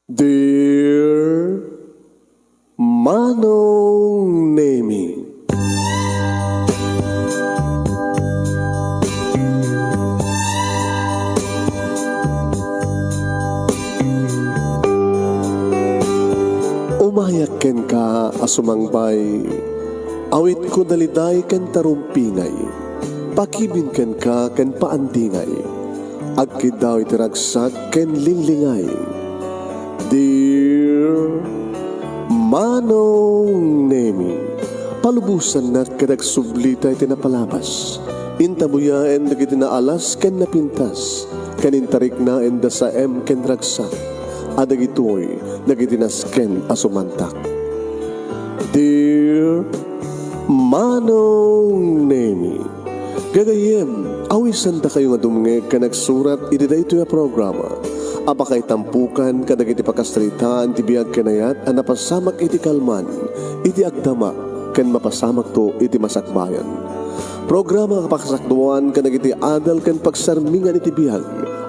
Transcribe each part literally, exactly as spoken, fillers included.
Dear Manong Nemi. Umayak kenka a sumangbay, awitko daliday ken tarumpingay, pakibin kenka ken paandingay, agkiddaw iti ragsak ken linglingay. Dear Manong Nemi, palubosannak ket agsublita iti napalabas. Intabuyaen dagiti naalas ken napintas, ken intariknaen da saem ken ragsak, a dagitoy dagiti nasken a sumantak. Dear Manong Nemi, gagayyem, awisandakayo nga dumngeg ken agsurat iti daytoy a programa a pakaitampukan kadagiti pakasaritaan ti biag ken ayat a napasamak iti kalman, iti agdama, ken mapasamakto iti masakbayan. Programa a pakasakduan kadagiti adal ken pagsarmingan iti biag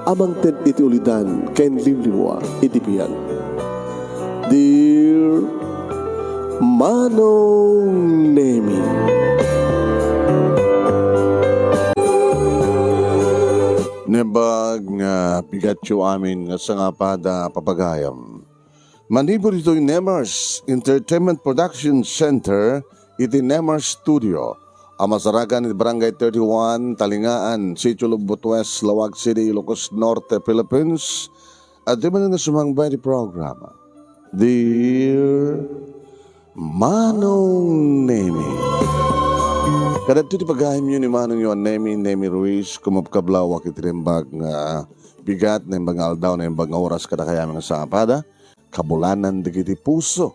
a mangted iti ulidan ken limlimua iti biag. Dear Manong Nemi. Naimbag nga bigatyo amin nga sangapada papagayam. Manipud ditoy Nemars Entertainment Production Center iti Nemars Studio a masarakan iti Barangay thirty-one, Talingaan, Sitio Lubot West, Laoag City, Ilocos Norte, Philippines. Adda manen nga sumangbay iti programa. Dear Manong Nemi. Kadagitoy ti pagayamyo ni Manongyo a Nemi, Nemi Ruiz, kumabkablawak iti naimbag nga bigat, naimbag nga aldaw, naimbag nga oras kadakayo amin nga sangapada. Kabulanan dagiti puso.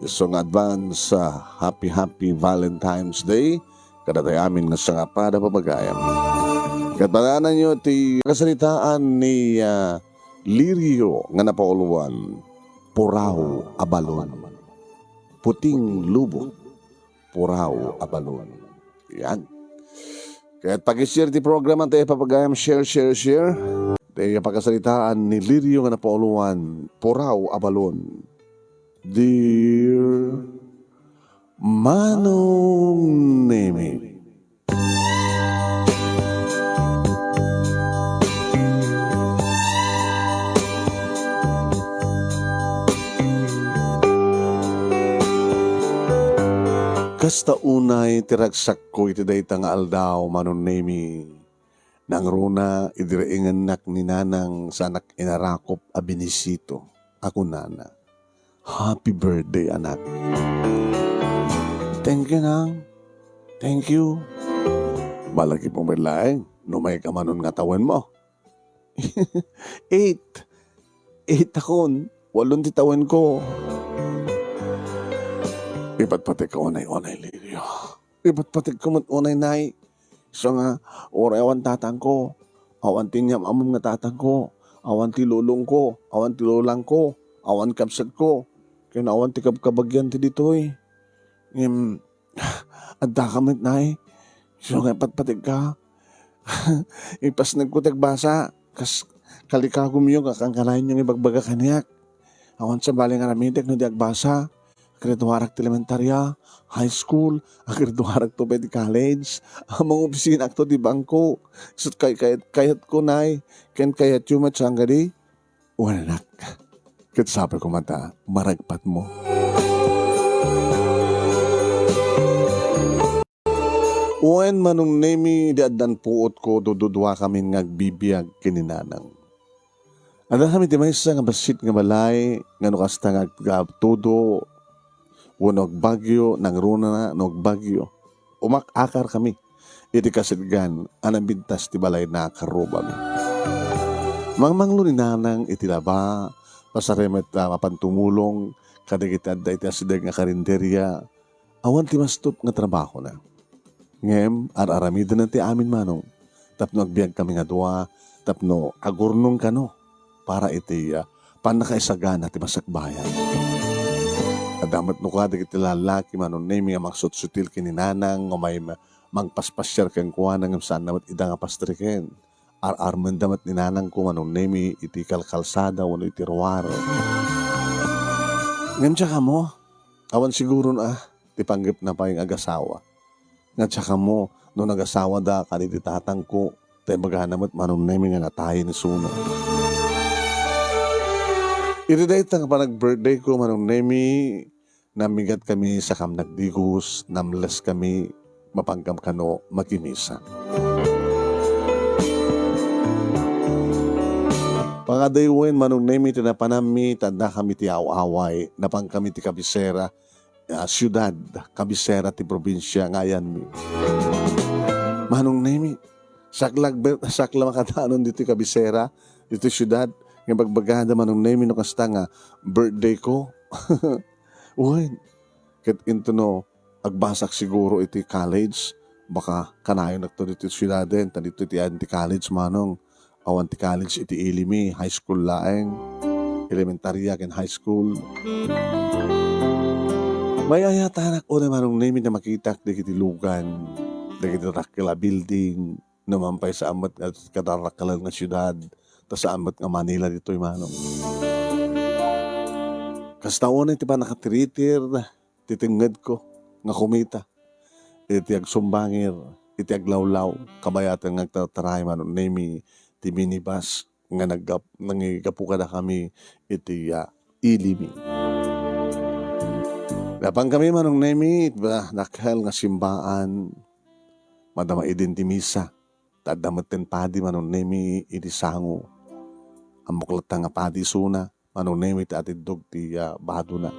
Isu nga advance, ah, happy, happy Valentine's Day kadatayo amin nga sangapada papagayam. Ket madananyo ti kasaritaan ni, ah, Lirio nga napauluan, Puraw a Balon. Puting lubot, Puraw a Balon. Yan. Ket pag-share ti programa, ti papagayam, share, share, share. Ti pakasaritaan ni Lirio nga napauluan, Puraw a Balon. Dear Manong Nemi. Kasta unay ti ragsakko iti dayta nga aldaw, Manong Nemi. Nangruna idi reengennak ni Nanang, saanak inarakop a binisito a kunana, "Happy birthday, anak." "Thank you, Nang. Thank you." Malagipmo met laeng no maikamanon nga tawenmo. Eight. Eight akon. Walon ti tawenko. Ipatpatekko unay-unay, Lirio. Ipatpatekko met unay, Nay. Isu nga, uray awan tatangko, awan ti inyam-amom nga tatangko, awan ti lolongko, awan ti lolangko, awan kabsatko, ken awan ti kabkabagian ti ditoy. Ngem, addaka met, Nay. Isu nga ipatpategka. Ipasnegko ti agbasa, kas kalikagumyo nga kankanayon nga ibagbaga kaniak. Awan sabali nga aramidek no di agbasa. Agraduarak ti elementaria, high school, agraduarakto pay ti college. Mangopisinakto ti bangko. Isut' kay-, kayat-, kayatko, Nay, ken kayatyo met saan kadi? Wen, anak, ket sapay koma ta maragpatmo. Wen, Manong Nemi, idi addan puotko, dududuakamin nga agbibiag ken ni Nanang. Addakami ti maysa nga bassit nga balay nga no kasta nga ag-, agtudo wenno agbagyo, nangruna no agbagyo, umak-akarkami iti kasidgan a nabintas ti balayna a karrubami. Mangmanglo ni Nanang iti laba, pasarem met a mapan tumulong kadagiti adda iti asideg nga karinderia, awan ti mastop nga trabahona. Ngem ar-aramidena ti amin, Manong, tapno agbiagkami nga dua, tapno agurnong kano para iti, ah, pannakaisagana ti masakbayan. Adda met no kua dagiti lallaki, Manong Nemi, nga mangsutsutil ken ni Nanang, nga umay ma-, mangpaspasiar kenkuana, ngem saanna met ida nga pastriken. Ar-armenda met ni Nanangko, Manong Nemi, iti kalkalsada wenno iti ruar. Ngem siya kamo, awan siguron a ti panggepna pay nga agasawa. Nga siya kamo, no nagasawada kaditi tatangko, ta imbagana met Manong Nemi nga natayen isuna. Iti dayta nga panag-birthday ko, Manong Nemi, namigat kami sakam nagdigos, namles kami, mapankam kano makimisa. Pangadaywen, Manong Nemi, ti napanammi, ta adda kami ti aw-away, napan kami ti kabisera, ah, siudad, kabisera ti probinsia nga ayanmi. Manong Nemi, saklag be-, sakla makadanon ditoy kabisera, ditoy siudad, nga bagbagada, Manong Nemi, no kasta nga birthday ko. Wen, ket intono, agbasak siguro iti college, baka kanayonakto ditoy siudaden, ta ditoy ti ayan ti college, Manong. Awan ti college iti ili mi, high school laeng. Elementaria ken high school. Mayayatanak unay, Manong Nemi, a makitak dagiti lugan, dagiti dakkel a building, no man pay saan met nga kadarakkelen nga siudad, ta saan met nga Manila ditoy, Manong. Kasta unay ti pannakatiritir ti tengngedko nga kumita iti agsumbangir iti aglawlaw, kabayaten nga agtartaray, Manong Nemi, ti minibus nga naggap-, nangigapu kadakami iti, ah, ili mi. Napan kami, Manong Nemi, iti ba-, dakkel nga simbaan, madama idin ti misa. Ta adda metten padi, Manong Nemi, idi sango. Ammok latta nga padi isuna, Manong Nemi, ti atiddog ti, ah, badona.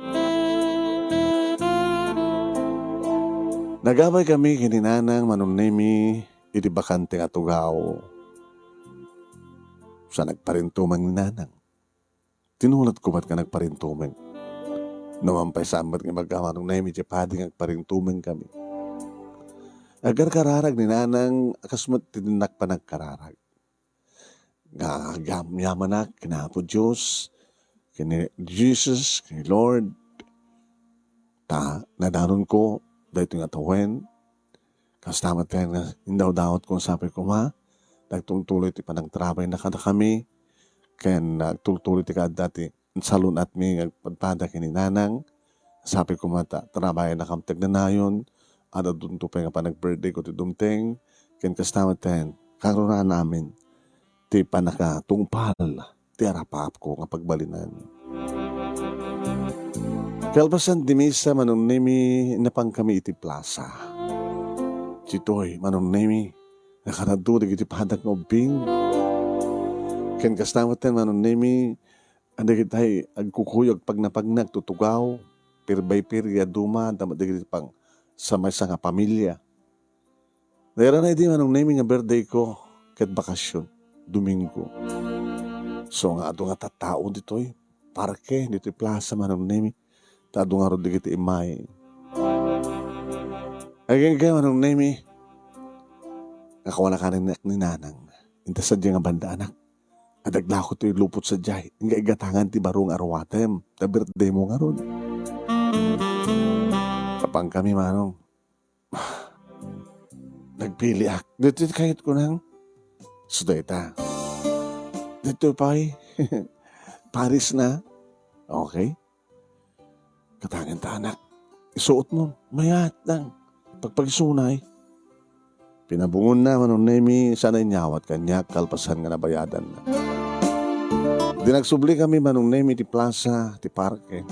Nagabay kami ken ni Nanang, Manong Nemi, iti bakante nga tugaw. Sa nagparintumeng ni Nanang. Tinulad ko met nga nagparintumeng. No man pay saan met nga ibaga, Manong Nemi, ti padi nga agparintumeng kami. Agkarkararag ni Nanang, a kas met ti dinnak panagkararag. Nga agyam-, yamanak ken Apo Dios, ken ni Jesus, ken ni Lord. Ta, nadanonko, daytoy nga tawen, kasta met ken nga indawdawatko, sapay koma, nagtultuloy ti panagtrabayna kadakami, ken nagtultuloy ti kaadda ti salun-atmi nga agpadpada ken ni Nanang, sapay koma ta trabayannakami ti agnanayon, adda dunto pay nga panag-birthday ko ti dumteng, ken kasta met ken, karunaan amin ti pannakatungpal ti arapaapko nga pagbalinan. Kalpasan ti misa, Manong Nemi, napan kami iti plasa. Ditoy, Manong Nemi, nakaraddo dagiti padak nga ubbing. Ken kasta met ken, Manong Nemi, dagitay agkukuyo, agpagnapagna, agtutugaw, pair by pair, ya duma, adda met dagiti pang sa maysa nga pamilia. Nairana idi, Manong Nemi, nga birthday ko, ket bakasyon, Domingo. So nga adu nga tattao ditoy parke, ditoy plasa, Manong Nemi, ta adu ngarud dagiti immay. Agingga, Manong Nemi, nga kawan-, kanak ni Nanang. Inta sadiay nga banda, anak. Adda aglako ti lupot sadiay. Ingga igatangan ti baro nga aruatem. Ta birthday mo ngarud. Napan kami, Manong. Nagpiliak. Ditoy kayatko nang. So, dayta. Ditoy pay. Paris na. Okay. Katangan ta, anak. Isuot mo. Mayat lang. Pagpagisunay. Pinabungonna, Manong Nemi, sana inyawat kaniak kalpasan nga nabayadanna. Di nagsubli kami, Manong Nemi, ti plasa, ti parke.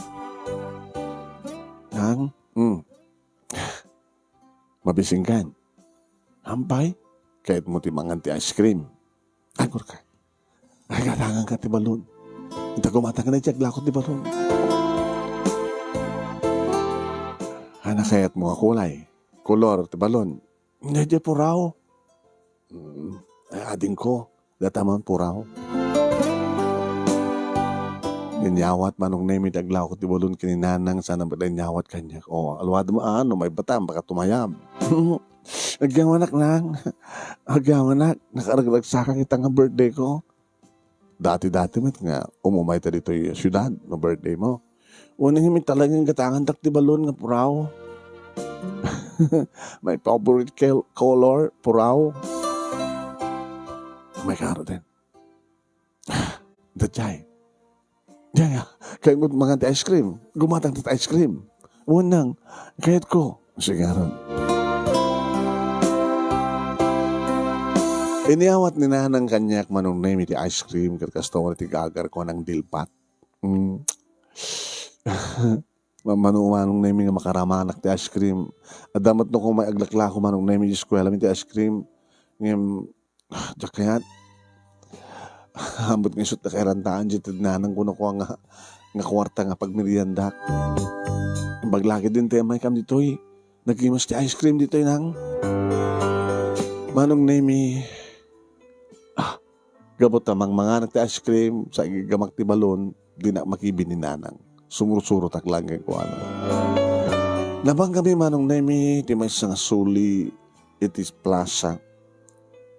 Nang? Hmm. Mabisingkan. Ampay, kayatmo ti mangan ti ice cream. Agurka. Ay, gatangan ka ti balon. Inta kumatang na ti aglako ti balon. Ano kayatmo nga kulay? Kolor ti balon? Hindi, puraw. Mm, ay, adingko. Dataman puraw. Inyawat, Manong Nemi, ti aglako ti balon ken ni Nanang, sana met inyawat kaniak. O, aluad mo, ano, may batam, baka tumayab. Agyamanak, Nang. Agyamanak, nakaragragsakak ita nga birthday ko. Dati-dati met nga, umumay ta ditoy siudad, no birthday mo. Unahem talaga nga gatangantak ti balon nga puraw. My favorite col-, color, puraw. May karo din. Datay. Diay, kayatmo mangan ti ice cream. Gumatang ti ice cream. Wen nang, kayatko. Sige, ngarud. Iniyawat ni Nanang kaniak, Manong Nemi, ti ice cream, ket kasta met ti gagarko, nang dilpat. Mm. Ma-, mano-, Manong Nemi, nga makaramanak ti ice cream. Adda met no koma aglaklako, Manong Nemi, ti eskuela mi ti ice cream. Ngem, ah, diak kayat. Ambot nga isut' ta kairantaan, diay ti nanang kuno ko nga, nga kuarta nga pagmeriendak. Imbag la ketdin ti ammaykam ditoy. Nagimas ti ice cream ditoy, nang. Manong Nemi, ah, gapu ta mangmanganak ti ice cream, sa iggamak ti balon, dinak makibi ni Nanang. Sumursurotak lang kenkuana. Nabang kami, Manong Nemi, ti maysa nga suli iti plaza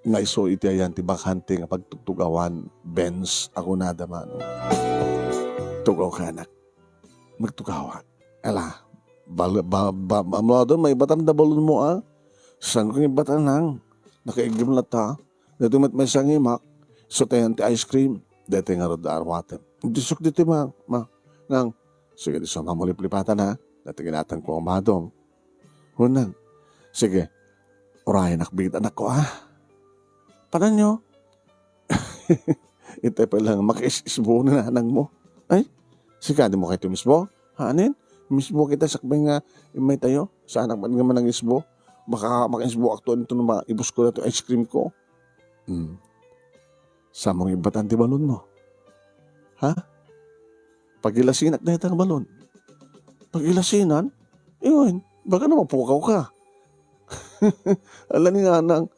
nga isu iti ayan ti bakante nga pagtugtugawan, Benz, a kunada, Manong. Tugawka, anak. Magtugawak. Ala, bal-, ba-, ba-, ba-, ammoadon, maibatam da balonmo, a? Saanko nga ibatan, nang? Nakaiggem latta. Daytoy met maysa nga imak, isu ti ayan ti ice cream. Daytoy ngarud da aruatem. Disok ditoy, ma, ma, nang. Sige, disso mamuliplipatan, ha? Daytoy ginatangko nga madom. Wen nang. Sige. Urayenak biit, anakko, a? Padanyo? Itay pay lang, makaisbo ni nanangmo. Ay, sika, dimo kayat umisbo? Hanin? Umisbo kita sakbay nga immay tayo. Saanak met nga manangisbo. Baka makaisboakto daytoy no maibusko daytoy ice cream ko. Hmm. Saanmo nga ibatan ti balonmo? Ha? Pagilasinak dayta nga balon. Pagilasinan? Iwen, baka no mapukawka. Ala ni Nanang,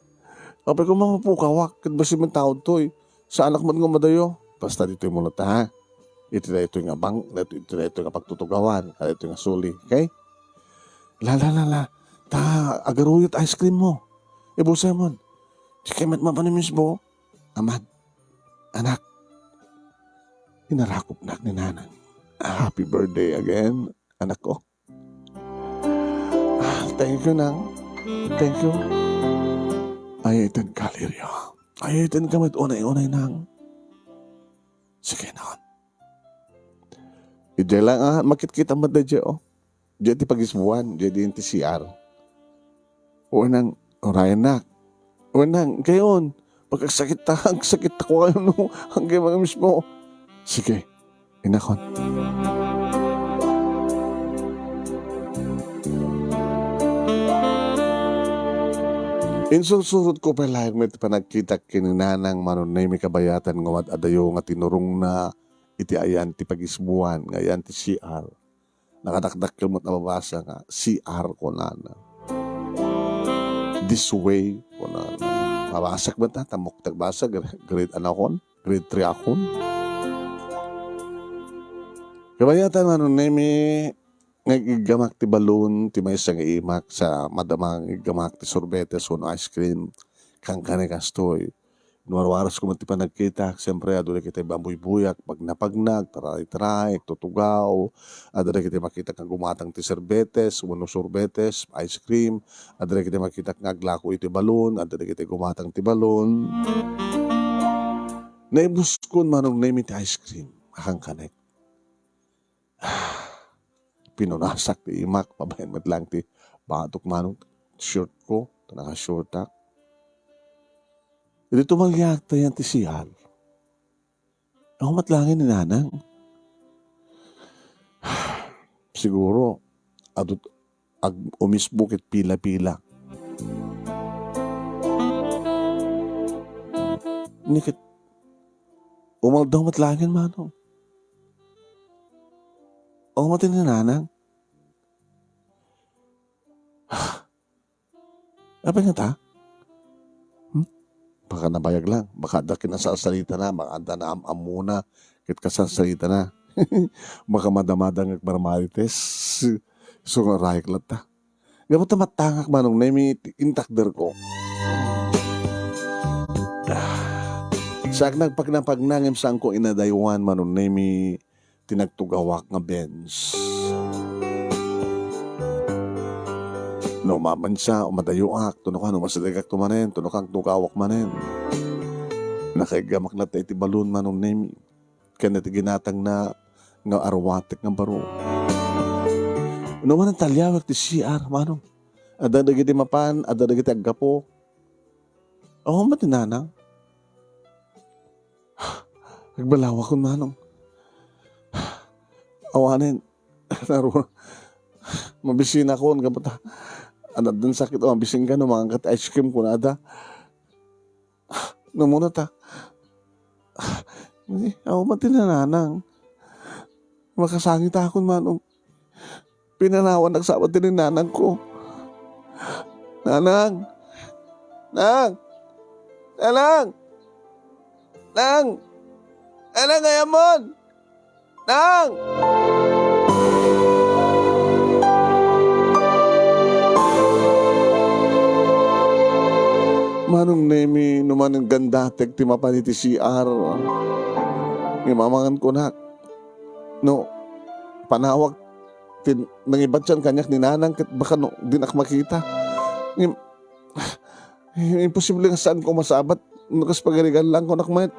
apay koma mapukawak, ket bassit met tao toy. Saanak met nga madayo. Basta ditoy mo latta, ha? Iti daytoy nga bang-, daytoy, iti daytoy nga pagtutugawan, daytoy nga suli, okay? La, la, la, la. Ta, agaruyot ice cream mo. Ibusay mon. Sige met mapan umisbo. Aman, anak, inarakopnak ni Nanang. Happy birthday again, anakko. Ah, thank you, Nang. Thank you. Ay, itan ka, Lirio. Ay, itan ka met unay-unay, Nang. Sige, Nang. Idiay lang, ah, makitkita met daydiay, oh. Diay ti pagisbuan, diay diay ti C R. O, nang, urayennak. O, nang, kayon, pag agsakit ta, agsakit ta ko kayo, no? Hanggang mga mismo. Sige, inakon. Insursurot ko pay laeng met ti panagkitak ken ni Nanang Manong Nemi kabayatan nga umad-adayo nga tinurongna iti ayan ti pagisbuan nga ayan ti C R. Nakadakdakkel met a mabasa nga C R kunana. This way kunana. Mabasak met a, tammok ti agbasa, gre-, grade ano akon? Grade three akon. Kabayatan Manong Nemi, nga iggamak ti balon, ti maysa nga imak sa madama nga iggamak ti sorbetes wenno ice cream. Kankana kastoy. Inwarwaras ko met ti panagkitak, siempre, adu dagiti bambuybuyak, pagna-pagna, agtaray-taray, agtutugaw, adu dagiti makitak nga gumatang ti serbetes, wenno sorbetes, ice cream, adu dagiti makitak nga aglako iti balon, adu dagiti gumatang ti balon. Naibuskon Manong Nemi ti ice cream, a kankanek. Pinunasak ti imak, babaen met laeng ti batok Manong, short ko, ta naka-shortak. Idi tumaliak ta yan ti C R. Ako met laeng ni Nanang. Siguro, adu-, ag-, umisbo ket pila-pila. Ni ket, umaldaw met laeng Manong. Ako met ni Nanang. Apay ngata? Hmm? Baka nabayag lang. Baka adda kinasasalitana, baka adda naam-ammona ket kasasalitana. Baka madamada nga agmarmarites. So, nga rayek latta. Gapu ta matangak Manong Nemi, intakder ko. Saak nagpagnapagna ngem saanko inadaywan Manong Nemi, ti nagtugawak nga Benz. No umamansa, umadayoak, tunokan, umasidegak to manen, tunokan, tugawak manen. Nakaiggamak latta iti balon Manong Nemi. Ken iti ginatangna, nga aruatek nga baro. No, awan nagtaliaw ti C R, Manong. Adda dagiti mapan, adda dagiti aggapu. Awan met ni Nanang. Agbalawakon, Manong. Awanen, naru-, mabisinakon, gapu ta, addan sakit, o, mabisinka no mangan ka ti ice cream, kunada. Namuna ta. Eh, awan met ni Nanang. Makasangitakon, Manong. Pinanawan nagsaba ti ni Nanang ko. Nanang! Nang! Nanang! Nang! Nanang, ayammon! Nang! Manong Nemi, no manenggandatek ti mapan iti C R, nga mamangan kunak. No, panawak ti nangibatsian kaniak ni Nanang ket baka no, dinak makita. Ngem, imposible nga saanko masabat no kas pagarigan lang kunak met.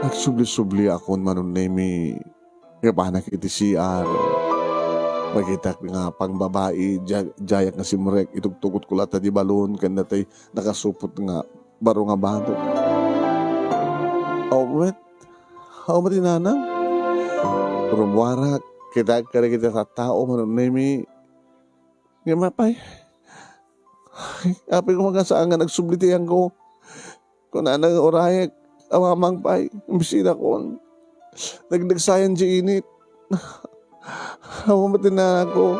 Nagsubli-subliakon, Manong Nemi, nga panak iti C R. Makitak nga pangbabai, dia-, diayak nga simrek, itugtugotko latta di balon, ken natay nakasupot nga baro nga batok. Aw met, aw met ni Nanang. Rummuarak, kitak kadagiti tattao, Manong Nemi. Ngem apay, apay, koma nga saan nga nagsubli ti yangko. Kunana nga urayek, a mamang pay, bisinakon. Nagdagsayan ti init. Awan met ti nanangko.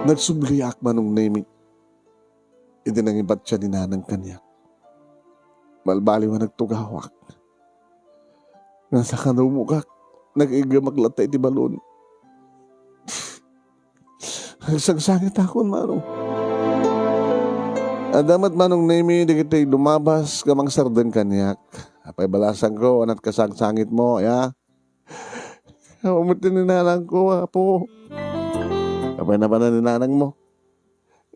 Nagsubliak, Manong Nemi, iti nangibatia ni Nanang kaniak. Balbaliw a nagtugawak. Nasakanumogak, nag-iggemak latta iti balon. Nagsangsangitakon, Manong. Adda met, Manong Nemi, dagiti lumabas nga mangsardeng kaniak. Apay balasangko, anat kasangsangitmo, ya? Awan met ti ni nanangko, Apo. Apay napanan ni nanangmo?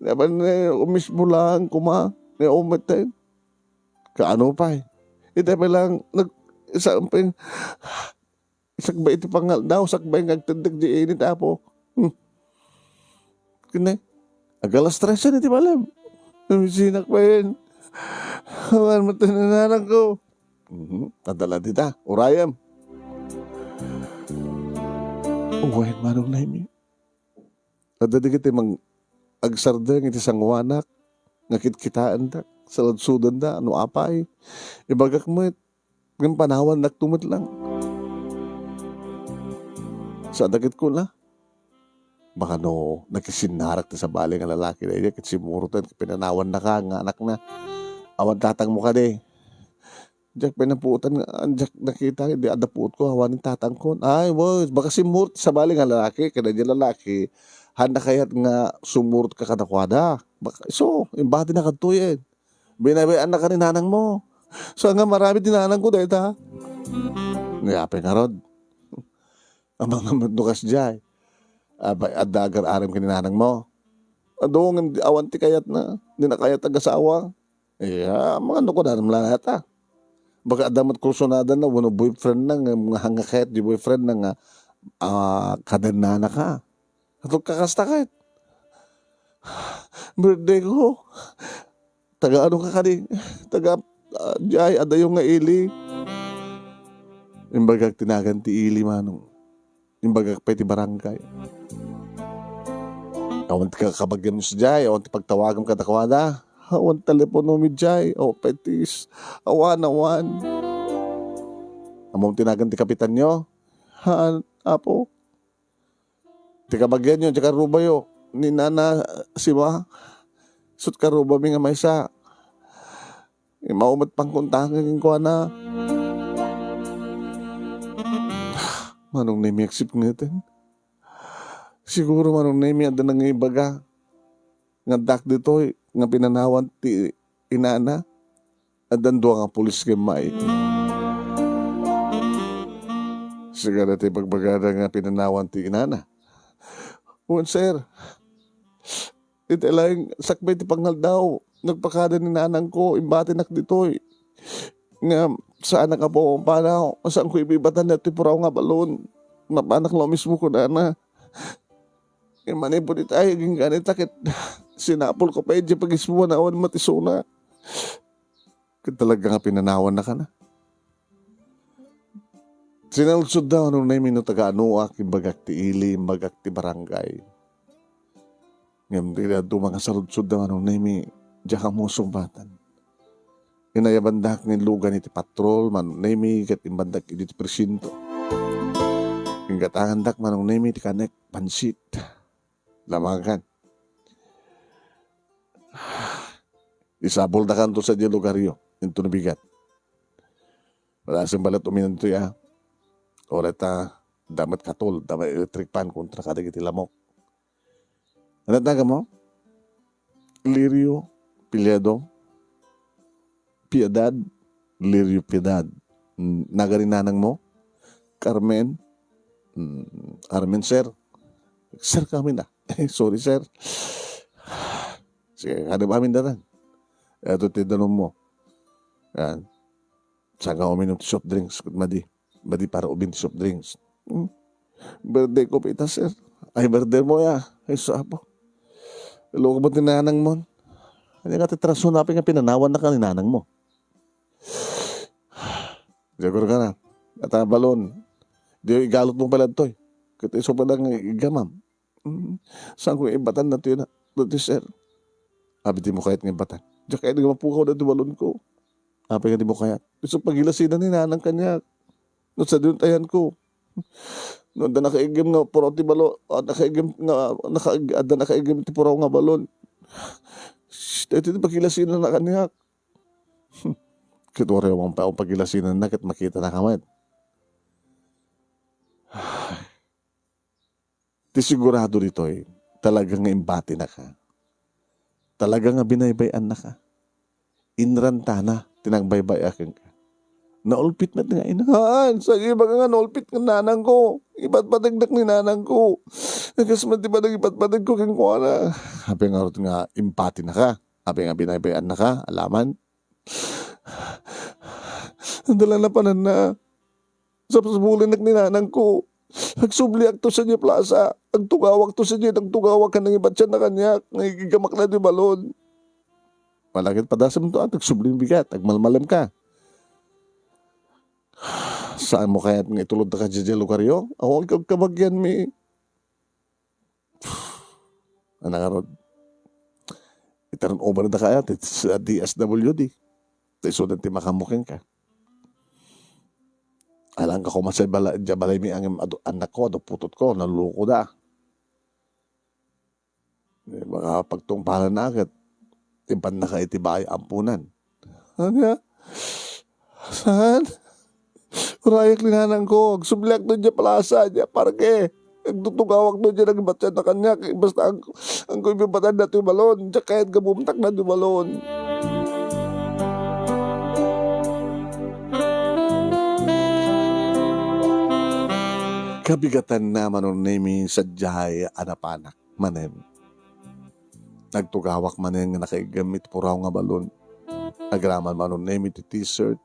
Napan ni umismo lang koma, ni umetten. Kaano pay? Iti pay lang, nag-, isa pay, sakbay iti pangaldaw, sakbay nga agtendek di init, Apo. Hmm. Kine, agalas tres iti malem. Namisinak pay. Awan met ti ni nanangko. Mhm. Adda la dita, urayem. Uwayen, Manong Nemi. Adda dagiti mang-, agsardeng iti sangoanak nga kitkitaendak, saludsodenda no apay. Ibagak met, ngem panawannakto met lang. Sa dagit kuna, baka no nakisinnarak ti sabali nga lalaki daydiay ket simmuroten ket pinanawannaka nga anakna. Awan tatangmo kadi. Diak pay napuotan nga, diak nakita, di adda puotko, awan ni tatangkon. Ay, wen, baka simmurot ti sabali nga lalaki, kada di lalaki, handa kayat nga sumurot ka kadakuada. Baka, so, imbati na kadtoyen. Binabay-an na ka ni nanangmo. So, nga marami ti nanangko, dayta. Nga apay ngarud. Amang naman no kasdiay. Apay, adda agar-arem ka ni nanangmo. Adu, ngem di, awan ti kayatna. Di na kayat agasawa. Iya, mangano ko, danam la nata. Baka adda met kursunada na, wenno boyfriend na, nga, nga, nga kayat di boyfriend na nga, ah, kadennana ka. Ato kakasta ket. Birthday ko. Taga ano ka kadi? Taga, ah, diay, adayo nga ili. Imbagak tinagan ti ili, Manong. Imbagak pay ti barangay. Awan ti kakabagianmo sadiay, awan ti pagtawagem kadakuada. Awan teleponom idiay, awan pay ti s-, awan, awan. Ammom tinagan ti kapitanyo? Haan, Apo. Ti kabagianyo, ti karubayo, ni Nana Sima. Isut' karubami nga maysa. Immawmet pangkuntangan kenkuana. Manong Nemi, agsipngeten. Siguro, Manong Nemi, adda nangibaga nga addak ditoy nga pinanawan ti inana. Addan dua nga pulis nga immay. Sika dati ibagbagada nga pinanawan ti inana. Wen, sir. Iti laeng sakbay ti pangaldaw, nagpakada ni nanangko, imbatinak ditoy. Nga, Saanak a pumapanaw, saanko ibibatan daytoy puraw nga balon. Mapanak laeng mismo kunana. Ket manipud ita, agingga ita ket sinapulko pay idiay pagismoan awan met isuna. Ket talaga nga pinanawannakana. Sinaludsodda, Manong Nemi, no taga-anoak, imbagak ti ili, imbagak ti barangay. Ngem daytoy a makasaludsodda, Manong Nemi, diak ammo sungbatan. Inayabandak nga illugan iti patrol, Manong Nemi, ket imbandak iti presinto. Inggatangandak, Manong Nemi, ti kanek, pansit. Lamangan. Isapuldakanto sadiay lugaryo, inton bigat. Wala sing balet uminanto ya. Oreta, damet katol, damet electric fan kontra kadagiti lamok. Ano tawag mo? Lirio Piledo. Piedad. Lirio Piedad. Mm, nagarinanang mo? Carmen. Mm, Carmen, sir. Sir kami na. Sorry, sir. Sige, kada amin datan. Ito ti danum mo. Yan. Saan ka uminom ti soft drinks? Ket madi. Madi para ubing ti soft drinks. Hmm. Birthday ko pita, sir. Ay, birthday mo ya. Ay, sapo. Loko mo ti nanang mo. Ano nga ti traso na nga pinanawan na ka ni nanang mo? Siguro ka na. At ah, balon. Di igalot mo pala toy. Ket iso pa lang igamam. Mm. Saan ko ibatan na ti na, na ti sir? Abi ti mo kayat nga ibatan. Diak kayat nga mapukaw na ti balon ko. Apay nga di mo kayat? Gusto pagilasinan ni nanang kaniak. No sa dun tayan ko. No, adda nakaigim nga puro ti balo, ah, nakaigim nga, naka-, adda nakaigim ti puraw nga balon. Shh, daytoy ti pagilasinan na kaniak. Ket uray awan pay pagilasinan na ket makita na ka met. Ti sigurado ditoy, talaga nga imbatinaka. Talaga nga binaybay-annaka. Inrantana ti nagbaybay-a kenka. Naulpit met nga ina. Haan, sagibaga nga naulpit nga nanang ko. Ipatpategdak ni nanang ko. Kas met ti panagipatpateg ko kenkuana. Apay ngarud nga imbatinaka? Apay nga binaybay-annaka? Alaman? Nadala na pananna. Sapsapulak ni nanang ko. Agsubliakto sadiay plaza. Agtugawakto sadiay, agtugawak ken nangibatianna kaniak. Nangigamakna ti balon. Malagad padasem to, at agsubli bigat. Agmalmalem ka. Saan mo kayat nga itulod ta ka diay lugaryo? Awan ka kabagian mi. Ano ngarud? I-turn over da kaya ti sa D S W D. Ta isudan ti makamuking ka. Alang ka koma sa bala-, diay balay mi ang adu-, anak ko, adu putot ko, naluluko da. Eh, baka pagtungpalan na agad, iban na ka iti bayo ampunan. Ania? Saan? Urayak ni nanang ko. Agsubliakto diay plaza, diay parke. Agtutugawakto diay nagibatianna kaniak. Basta ang, ang ko ibibatan daytoy balon. Diak kayat nga bumtak daytoy balon. Kabigatanna, Manong Nemi, sadiay a napanak manen. Nagtugawak manen nga nakaiggem iti puraw nga balon. Agraman, Manong Nemi, ti t-shirt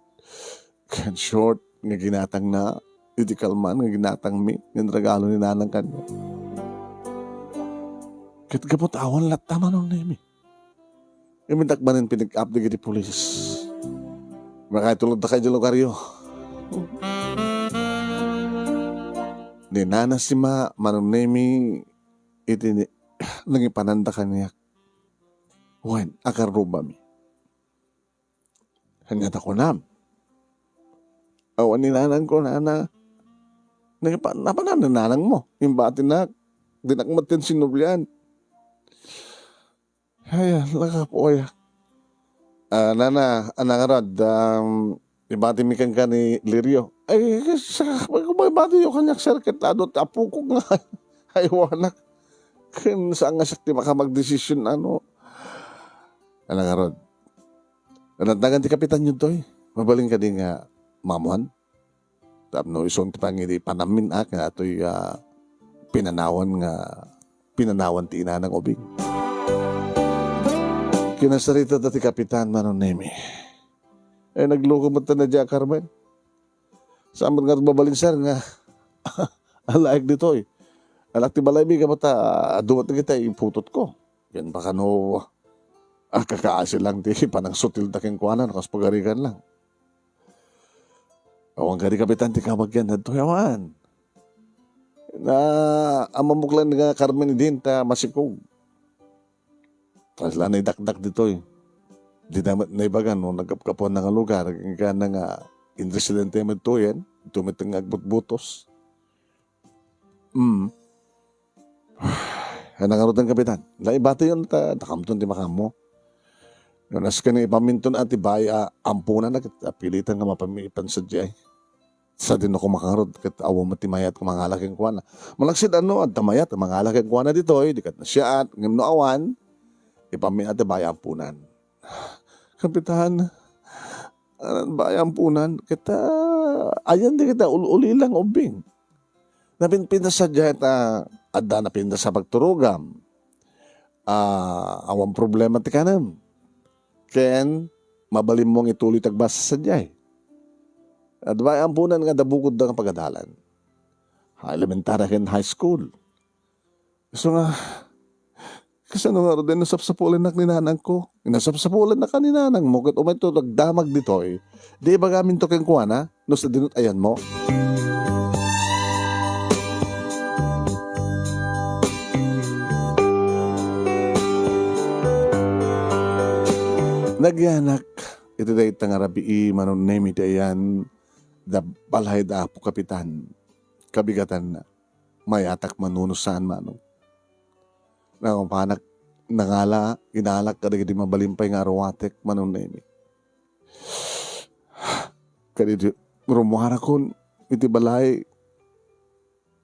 ken short nga ginatangna, iti kalman nga ginatangmi, nga inregalo ni nanang kaniak. Ket gapu ta awan latta, Manong Nemi. Imintak manen pin-pick up dagiti pulis. Makaitulod ta kay di lugaryo. Ni Nana Sima, Manong Nemi, iti ni-, nangipananda kaniak. Wen, akarrubami. Ania ta kunam? Awan ni nanang ko, nana. Nangipa-, napanan ni nanang mo. Imbatinak. Dinak met ken sinublian. Ay, nakapoy. Ah, nana, anak ngarud, um, ibati mi kenka ni Lirio. Ay, sa, ibati yo kaniak, sir, ket adu ti apok nga aywanak. Ken saan nga siak ti makamagdesisyon, ano. Anak ngarud. Natnagan ti kapitan yo toy. Mabalin kadi nga mamuan? Tapno isun ti pangidi panamin, ah, nga atoy, ah, pinanawan nga, pinanawan ti inanang ubing. Kinasarita da ti kapitan, Manong Nemi. Eh, nagloko met ta na dia, Carmen. Saan met nga mabalin, sir, nga alaek ditoy. Alaek ti balaymi, gapu ta adu met dagiti iputotko. Ken baka no, ah, kakaasi lang ti panangsutilda kenkuana, no kas pagarigan lang. Awan kadi, Kapitan, ti kabagian daytoy, awan. Na, ammok lang nga Carmen idin ta masikog. Kasla naidakdak ditoy. Di na met naibagan no nagkapkapuanna nga lugar, agingga nga inresidente met ditoyen, ditoy met nga agbutbutos. Hmm. Ay, nangarud, Kapitan. La, ibatiyon ta, ta kamton ti makaammo. No, nasken nga ipaminton a ti bay a ampunan, ket apilitan nga mapamipan sadiay. Sadino koma ngarud, ket awan met ti mayat nga mangala kenkuana. Malaksid no, adda mayat nga mangala kenkuana ditoy, di ket nasiaat, ngem no awan, ipamin a ti bay a ampunan. Kapitan, ah, bay a ampunan, ket, ah, ayan di kita ul-, uli lang ubbing. Napinpintas sadiay ta adda napintas a pagturogam. Ah, awan problema ti kanem. Ken mabalinmo nga ituloy ti agbasa sadiay. Adda bay a ampunan nga adda bukodda nga pagadalan. Ha elementary ken high school. Isu nga, kasano ngarud, nasapsapulannak ni nanangko? Nasapsapulannak ni nanangmo, ket umay to agdamag ditoy. Di ibagamin to kenkuana, no sadino ti ayanmo. Nagyanak iti dayta nga rabii, Manong Nemi, ti ayan da balay da Apo Kapitan. Kabigatanna. Mayatak manuno saan, Manong. Napanak, nangala, inalak kadagiti mabalin pay nga aruatek, Manong Nemi. Kadidi, rummuarakon iti balay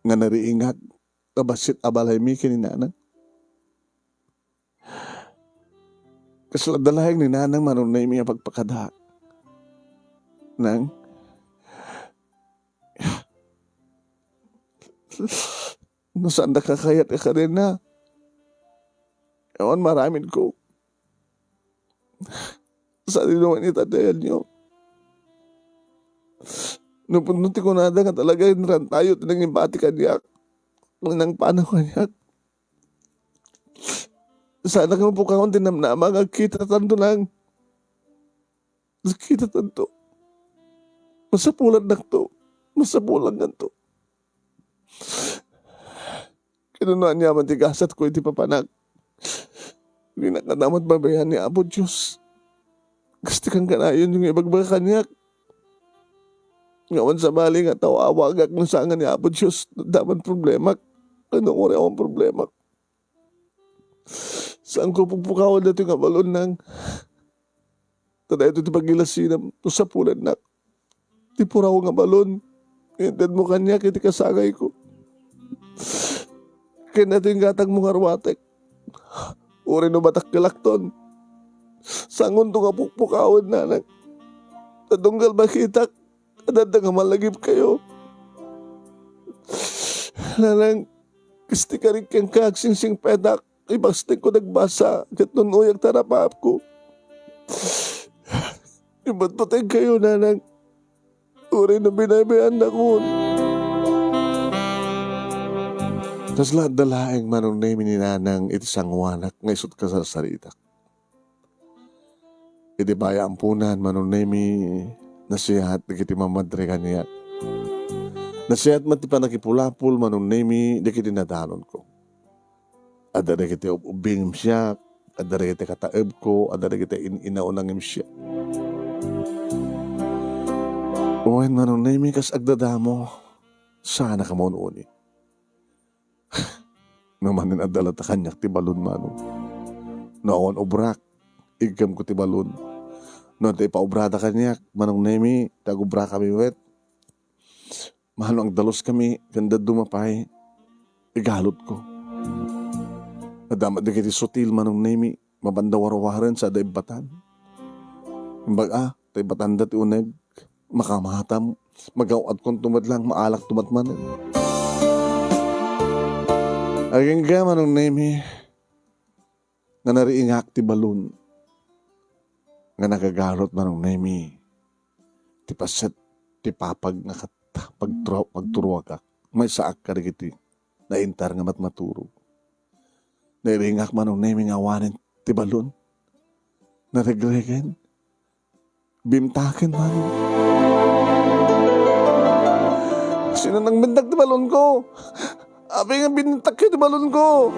nga nariingak a bassit a balaymi ken ni nanang. Kasla adda laeng ni nanang, Manong Nemi, a pagpakada. Nang, no saanda kakayat a kadena, awan maramidko. Sadino man ita ti ayanyo? No pudno ti kunada nga talaga, inrantayo ti nangibati kaniak, nangpanaw kaniak. Saanak nga pukawan ti namnama nga agkitatanto lang. Agkitatanto. Masapulannakto. Masapulanganto. Ket no aniaman ti gasatko iti papanak, dinak kadamat babayan ni Apo Dios. Kas ti kankanayon nga ibagbaga kaniak. Nga awan sabali nga tao awagak no saan nga ni Apo Dios, adda man problemak. Ken uray awan problemak. Saanko pukpukawan daytoy nga balon, Nang. Ta daytoy ti pagilasinam no sapulannak. Ti puraw nga balon nga intedmo kaniak iti kasangayko. Ken daytoy nga gatangmo nga aruatek. Uray no madakkelakton, saankonto nga pukpukawen, Nanang. Ta tunggal makitak, adda nga malagipkayo. Nanang, kas ti karik kenka, agsingsingpetak, ibastekko ti agbasa, ket nun-oyak ti arapaapko. Ipatpateg kayo, Nanang. Uray no binaybayanakon. Kasla adda laeng, Manong Nemi, ni Nanang iti sangoanak nga isut' kasarsaritak. Iti bay a ampunan, Manong Nemi, nasiat dagiti mamadre kaniak. Nasiat met ti pannakipulapol, Manong Nemi, dagiti nadanonko. Adda dagiti ub-ubbingem siak, adda dagiti kataebko, adda dagiti in-inauna ngem siak. Wen, Manong Nemi, kas agdadamo, saanak a maun-uni. No manen adda latta kaniak ti balon, Manong. No awan obrak, iggemko ti balon. No adda ipaubrada kaniak, Manong Nemi, ti agubrakami met. Mano agdaluskami ken dadduma pay, igalutko. Adda met dagiti sutil, Manong Nemi, mapanda warwaren sa adda ibbatan. Imbag a, ta ibbatanda ti uneg, makamatam, magaw-adkonto met lang, maalakto met manen. Agingga, Manong Nemi, nga nariingak ti balon nga nagagalot, Manong Nemi, ti paset ti papag nga ket pagturo-, pagturuagak. Maysaak kadagiti naintar nga matmaturog. Nairingak, Manong Nemi, nga awanen ti balon. Naregregen. Bimtaken, Manong. Sino nang bintak ti balon ko? Abi nga bintak ti balon ko.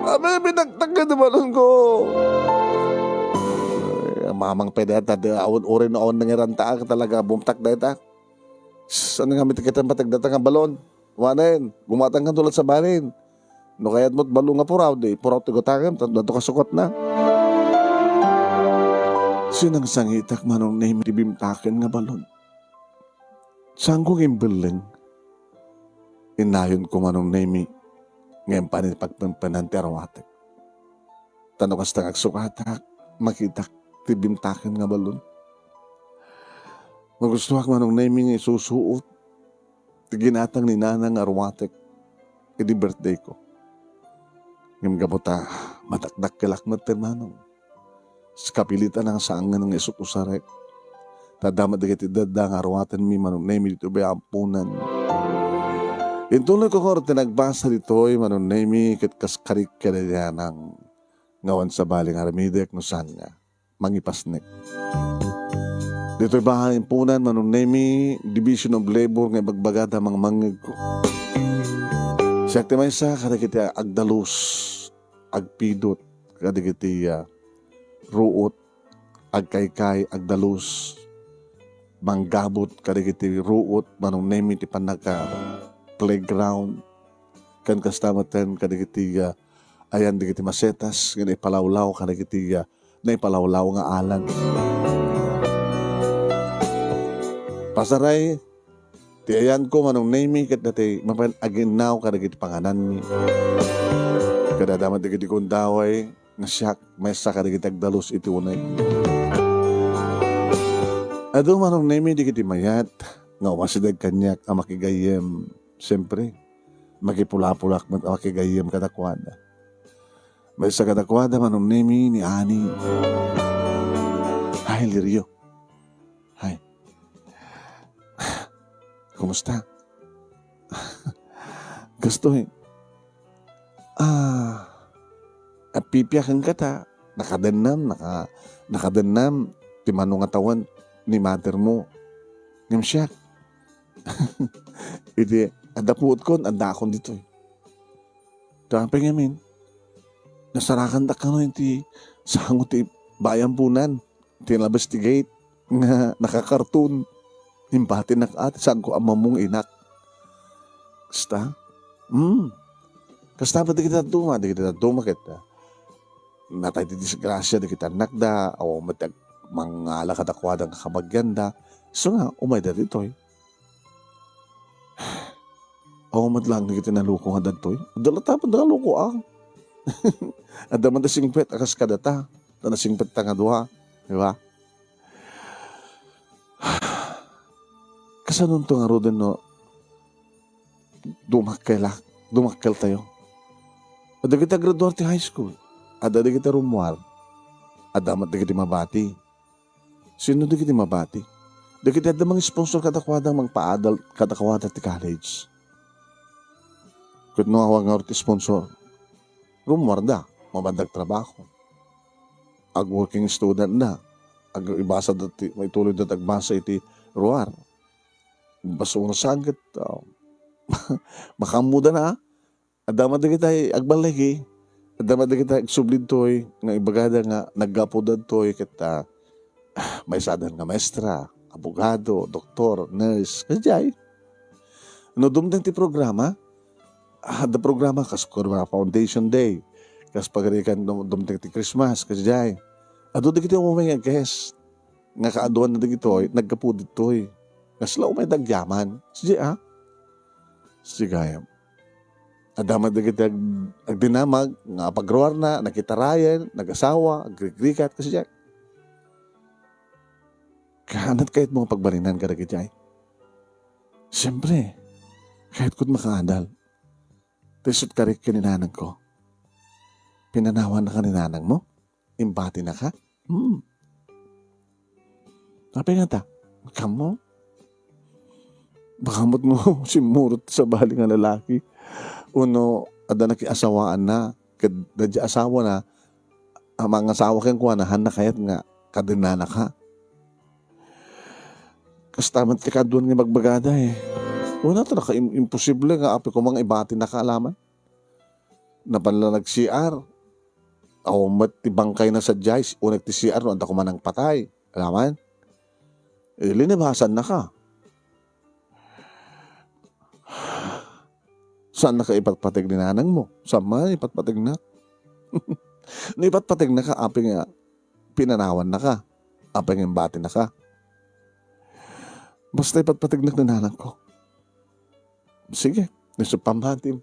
Abi nga bintak ti balon ko. Ay, mamang pwede ta, di, awan, uray no awan nangiranta, talaga, bumtak dayta. Saan nga mitikitan patag data nga balon? Wanen, gumatang ka tulad sa balin. No kayat mo't balon nga puraw, di puraw ti gutangem, ta-, dato kasukot na. Sinangsangitak, Manong Nemi, ti bimtaken nga balon. Sangko gimbelleng. Innayon ko, Manong Nemi, ngem panin pagpenpenan ti arwatek. Ta no kasta nga agsukatak, makitak ti bimtaken nga balon. Magustuak, Manong Nemi, nga isusuot ti ginatang ni Nana nga arwatek idi birthday ko. Ngem gapu ta madakdakkelak met ti Manong, kapilitan a saan nga isut-usarek. Ta adda met dagiti dadda nga arwatenmi, Manong Nemi, ditoy bay a ampunan. Intuloy ko ngarud ti nagbasa ditoy, Manong Nemi, ket kas karik ken ni Nanang nga awan sabali nga aramidek no saan nga mangipasnek. Ditoy bay a ampunan, Manong Nemi, Division of Labor nga ibagbagada mangmangngegko. Siak ti maysa kadagiti agdalus, agpidot kadagiti, ah, ruot, agkaykay, agdalus, manggabut kadagiti ruot, Manong Nemi, ti pannaka-playground, ken kasta metten kadagiti, ah, ayan dagiti masetas nga naipalawlaw kadagiti, ah, naipalawlaw nga alan. Pasaray, ti ayanko, Manong Nemi, ket dati mapan aginnaw kadagiti pangananmi. Kadada met dagiti gundaway nga siak maysa kadagiti agdalus iti uneg. Adu, Manong Nemi, dagiti mayat nga umasideg kaniak a makigayyem. Siempre, makipulapulak met a makigayyem kadakuada. Maysa kadakuada, Manong Nemi, ni Ani. Hi, Lirio. Hi. Kumusta? Kastoy. Ah, apipiaken ka ta. Nakadennam, naka-, nakadennam ti mano nga tawen ni mother mo. Ngem siak. Iti, adda puotkon, addaakon ditoy. Tapay ngamin, nasarakandak kano iti sango ti bay a ampunan, ti nalabas ti gate nga nakakarton. Imbatinak, "Ati, sango a mamung inak." Kasta? Hmm. Kasta met dagiti dadduma, dagiti dadduma ket, ah, natay ti disgrasia dagiti annakda, awan met ti ag-, mangala kadakuada nga kabagianda. Isu nga, umayda ditoy. Awan met laeng dagiti naluko nga dadtoy. Adda latta pay nga naluko, ah. Adda man da singpet a kas kadata. Ta nasingpet ta nga dua. Di ba? Kasanonto ngaruden no dumakkelak, dumakkeltayo? Adda dagiti aggraduar ti high school. Adda dagiti rummuar. Adda met dagiti mabati. Sino dagiti mabati? Dagiti adda mang-sponsor kadakuada, mangpaadal kadakuada ti college. Ket no awan ngarud ti sponsor, rummuarda, mapanna agtrabaho. Ag-working student da, ag-, ibasa da ti, maituloy da ti agbasa iti ruar. Basta no saan ket, ah, makaammoda na, ah. Adda met dagiti agballigi, adda met dagiti agsubli ditoy nga ibagada nga naggapu daytoy ket, ah, maysadan nga maestra, abogado, doktor, nurse, kadiay. No dumteng ti programa, ah, adda programa kas kunana Foundation Day, kas pagarikan dum-, dumteng ti Christmas, kadiay. Adu dagiti umay nga guest nga kaaduan na dagitoy, naggapu ditoy. Kasla umay dagyaman. Sige, ah. Sige, gayam. Adda met dagiti ag-, agdinamag nga apagruarna, nakitarayan, nagasawa, agrigrigat, kasi diay. Kaanat kayat mo nga pagbalinan kadagiti ay? Siyempre, kayat ko't makaadal. Ti isut' karik ken ni nanang ko. Pinanawan na ka ni nanang mo? Imbati na ka? Hmm. Apay nga ta? Kamo? Baka met no simmurot ti sabali nga lalaki. Wenno adda nakiasawaanna, ket daydiay asawana, a, mangasawa kenkuana, haanna kayat nga kadennanaka. Kasta met ti kaaduan nga ibagbagada, eh. Wala talaga, im-, imposible nga apay koma nga ibatinaka, alaman. Napan la nag-C R. Awan met ti bangkayna sadiay, uneg ti C R no adda koma nangpatay. Alaman? Eh, linibasannaka. Saannaka ipatpateg ni nanangmo. Saan man ipatpategnak? No ipatpategnaka, apay nga pinanawannaka? Apay nga imbatinaka? Basta ipatpategnak ni nanangko. Sige, isu pambatim.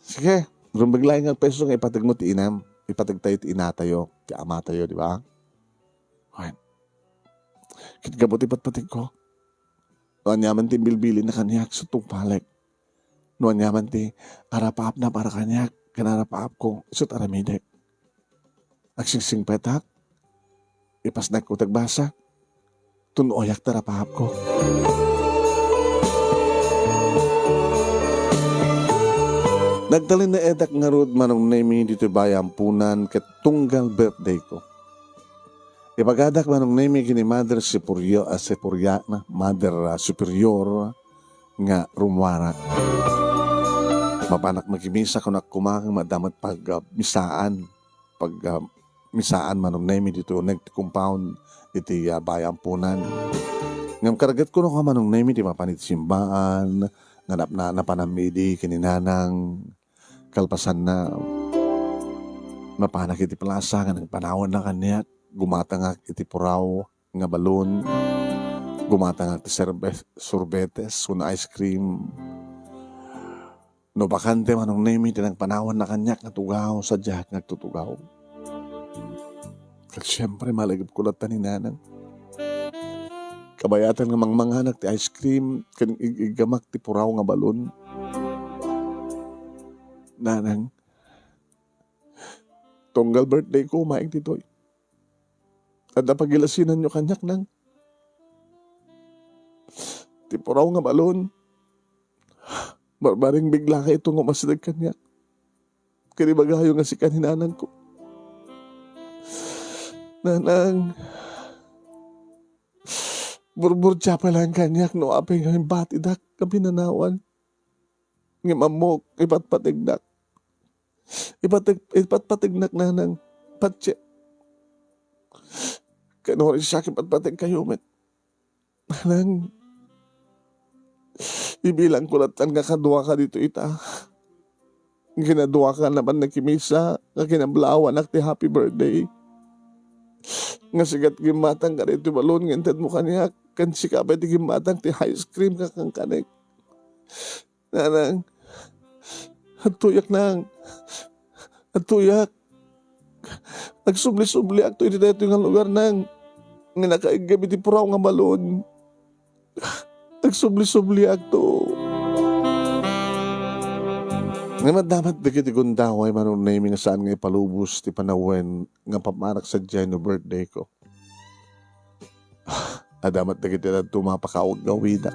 Sige, rumbeg laeng nga peso nga ipateg mo ti inam. Ipateg tayo ti inatayo, ti amatayo, di ba? Wen. Ket gapu ti patpategko, no aniaman ti bilbilinna kaniak, isu tungpalek. No aniaman ti arapaapna para kaniak, ken arapaapko, isu aramidek. Agsingsingpetak, ipasnekko ti agbasa, tun-oyak ti arapaapko. Nagtalinaedak ngarud, Manong Nemi, ditoy Bayan Punan ket tunggal birthday ko. Ibagadak, Manong Nemi, ken ni Mother Superior, ah, Superior na, Mother, ah, Superior nga rummuarak. Mapanak makimisa, kunak koma nga adda met pag, ah, misaan. Pag, ah, misaan, Manong Nemi, ditoy uneg ti compound iti, ah, Bayan Punan. Ngem karged kuno ka, Manong Nemi, ti mapan iti simbaan, nga nap-, na-, napanam idi ken ni nanang. Kalpasanna, napanak iti plasa nga nagpanawanna kaniak, gumatangak iti puraw nga balon, gumatangak ti serbes-, sorbetes wenno ice cream. No bakante, Manong Nemi, ti nagpanawanna kaniak nga tugaw, sadiak nga agtutugaw. Ket siempre, malagipko latta ni nanang. Kabayatan nga mangmanganak ti ice cream, ken ig-iggamak ti puraw nga balon. Nanang, tunggal birthday ko, umaeg ditoy. Adda pagilasinanyo kaniak, nang. Ti puraw nga balon, barbaring bigla kayto nga umasideg kaniak. Ket ibagayo nga sika ni nanangko. Nanang, burburtia pay laeng kaniak no apay nga imbatidak nga pinanawan. Ngem ammok, ipatpategnak. Ipateg-, ipatpategnak, nanang. Patse. Kanuri siak, ipatpategkayo met. Nanang, ibilangko latta nga kaduaka ditoy ita. Kinaduaka napan nakimisa nga kinablaawanak ti happy birthday. Nga sikat gimmatang kadaytoy balon nga intedmo kaniak, ken sika pay ti gimmatang ti ice cream nga kankanek. Nanang, adtoyak, nang. Adtoyak. Agsubli-subliakto iti daytoy nga lugar, nang. Nga nakaiggem iti puraw nga balon. Agsubli-subliakto. Ngem adda met dagiti gundaway, Manong Nemi, nga saan nga ipalubos ti panawen nga papanak sadiay no birthday ko. Adda met dagiti dadduma a pakaawgawidak.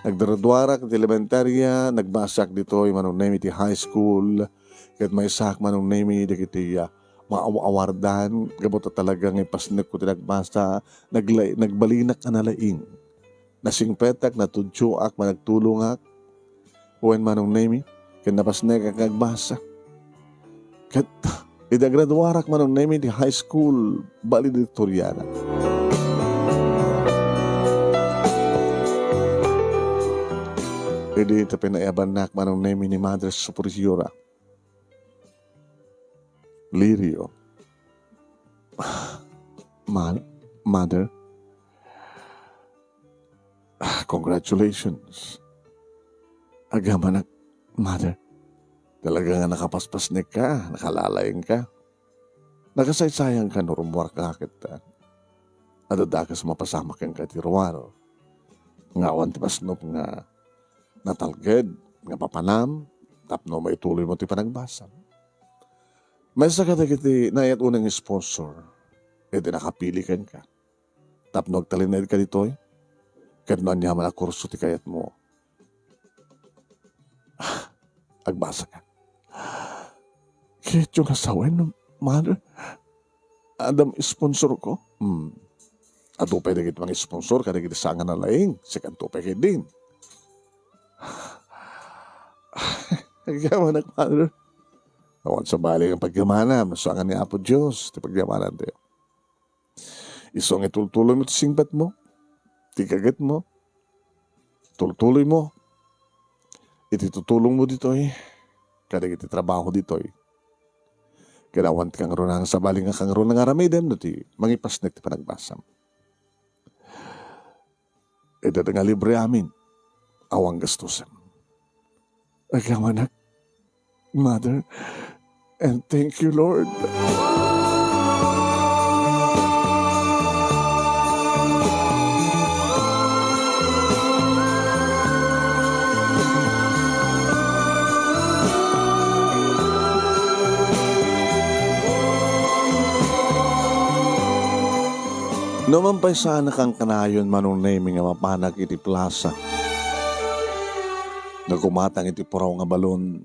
Naggraduarak iti elementarya, nagbasak ditoy, Manong Nemi, ti high school, ket maysaak, Manong Nemi, dagiti, ah, maaw-awardan, gapu ta talaga nga ipasnekko ti nagbasa, naglay-, nagbalinak a nalaing. Nasingpetak, natudioak, managtulongak, wen, Manong Nemi, ken napasnekak nga agbasa. Ket idi agraduarak, Manong Nemi, ti high school, valedictoriana. Idi ta pinaiyabannak, Manong Nemi, ni Mother Superiora. Lirio. Ma-, mother? Ah, congratulations. Agamanak, mother. Talaga nga nakapaspasnek ka, nakalalaing ka. Nakasaysayang ka no rummuar ka ket, ah, adda dakes mapasamak kenka iti ruar. Nga awan ti pasnop nga natalged, nga papanam, tapno maituloy mo ti panagbasam. Maysa kadagiti naayat unay nga sponsor, iti nakapili kenka. tapno agtalinaedka ditoy? Ket no aniaman a kurso ti kayatmo, agbasaka. Kayatyo nga sawen, Mother? Adda sponsorko? Hmm. Adu pay dagiti mangisponsor kadagiti saan nga nalaing, sikanto pay ketdin. Agyamanak, Mother. Awan sabali nga pagyamanam, no saan nga ni Apo Dios ti pagyamanantayo. Isu nga itultuloymo ti singpetmo, ti gagetmo, tultuloymo iti tutulongmo ditoy, kadagiti trabaho ditoy. Ket awan ti kangruna nga sabali nga kangruna nga aramidem no ti mangipasnek ti panagbasam. Ita nga libre amin, awan gastusen. Agyamanak, Mother, and thank you, Lord. No man pay saan a kankanayon, Manong Nemy, nga mapanak iti plasa nga gumatang iti puraw nga balon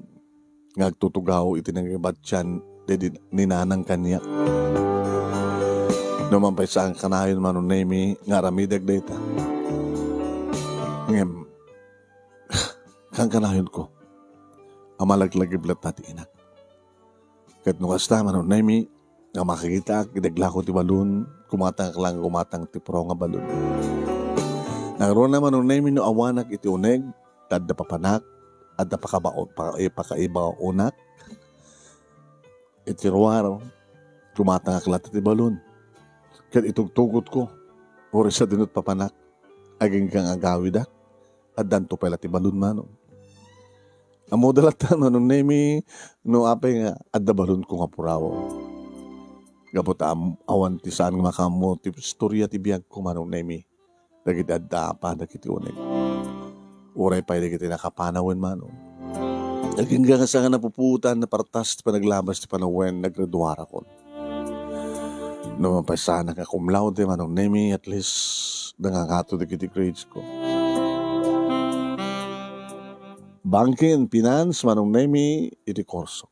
nga agtutugaw iti nangibatian daydi ni nanang kaniak. No man pay saan kanayon, Manong Nemy, nga aramidek dayta. Ngem, kankanayonko a malaglagip latta ti inak. Ket no kasta, Manong Nemy, nga makakitaak iti aglako ti balon, gumatangak laeng gumatang ti puraw nga balon. Nangruna, Manong Nemy, no awanak iti uneg, ta adda papanak, adda pakabao-, pa-, eh, pakaibaonak. Iti ruar, gumatangak latta ti balon. Ket itugtugotko, uray sadino ti papanak, agingga nga agawidak, addanto pay la ti balon, Manong. Ammoda latta, Manong Nemy, no apay nga adda balonko nga puraw. Gapu ta am-, awan ti saan nga makaammo ti istoria ti biagko, Manong Nemy, dagiti adda apanak iti uneg. Uray pay dagiti nakapanawen, Manong. Agingga nga saan nga napupuotan, napartas ti panaglabas ti panawen, naggraduarakon. No man pay saanak nga cum laude, Manong Nemy, at least, nangangato dagiti grades ko. Banking and Finance, Manong Nemy, iti kurso.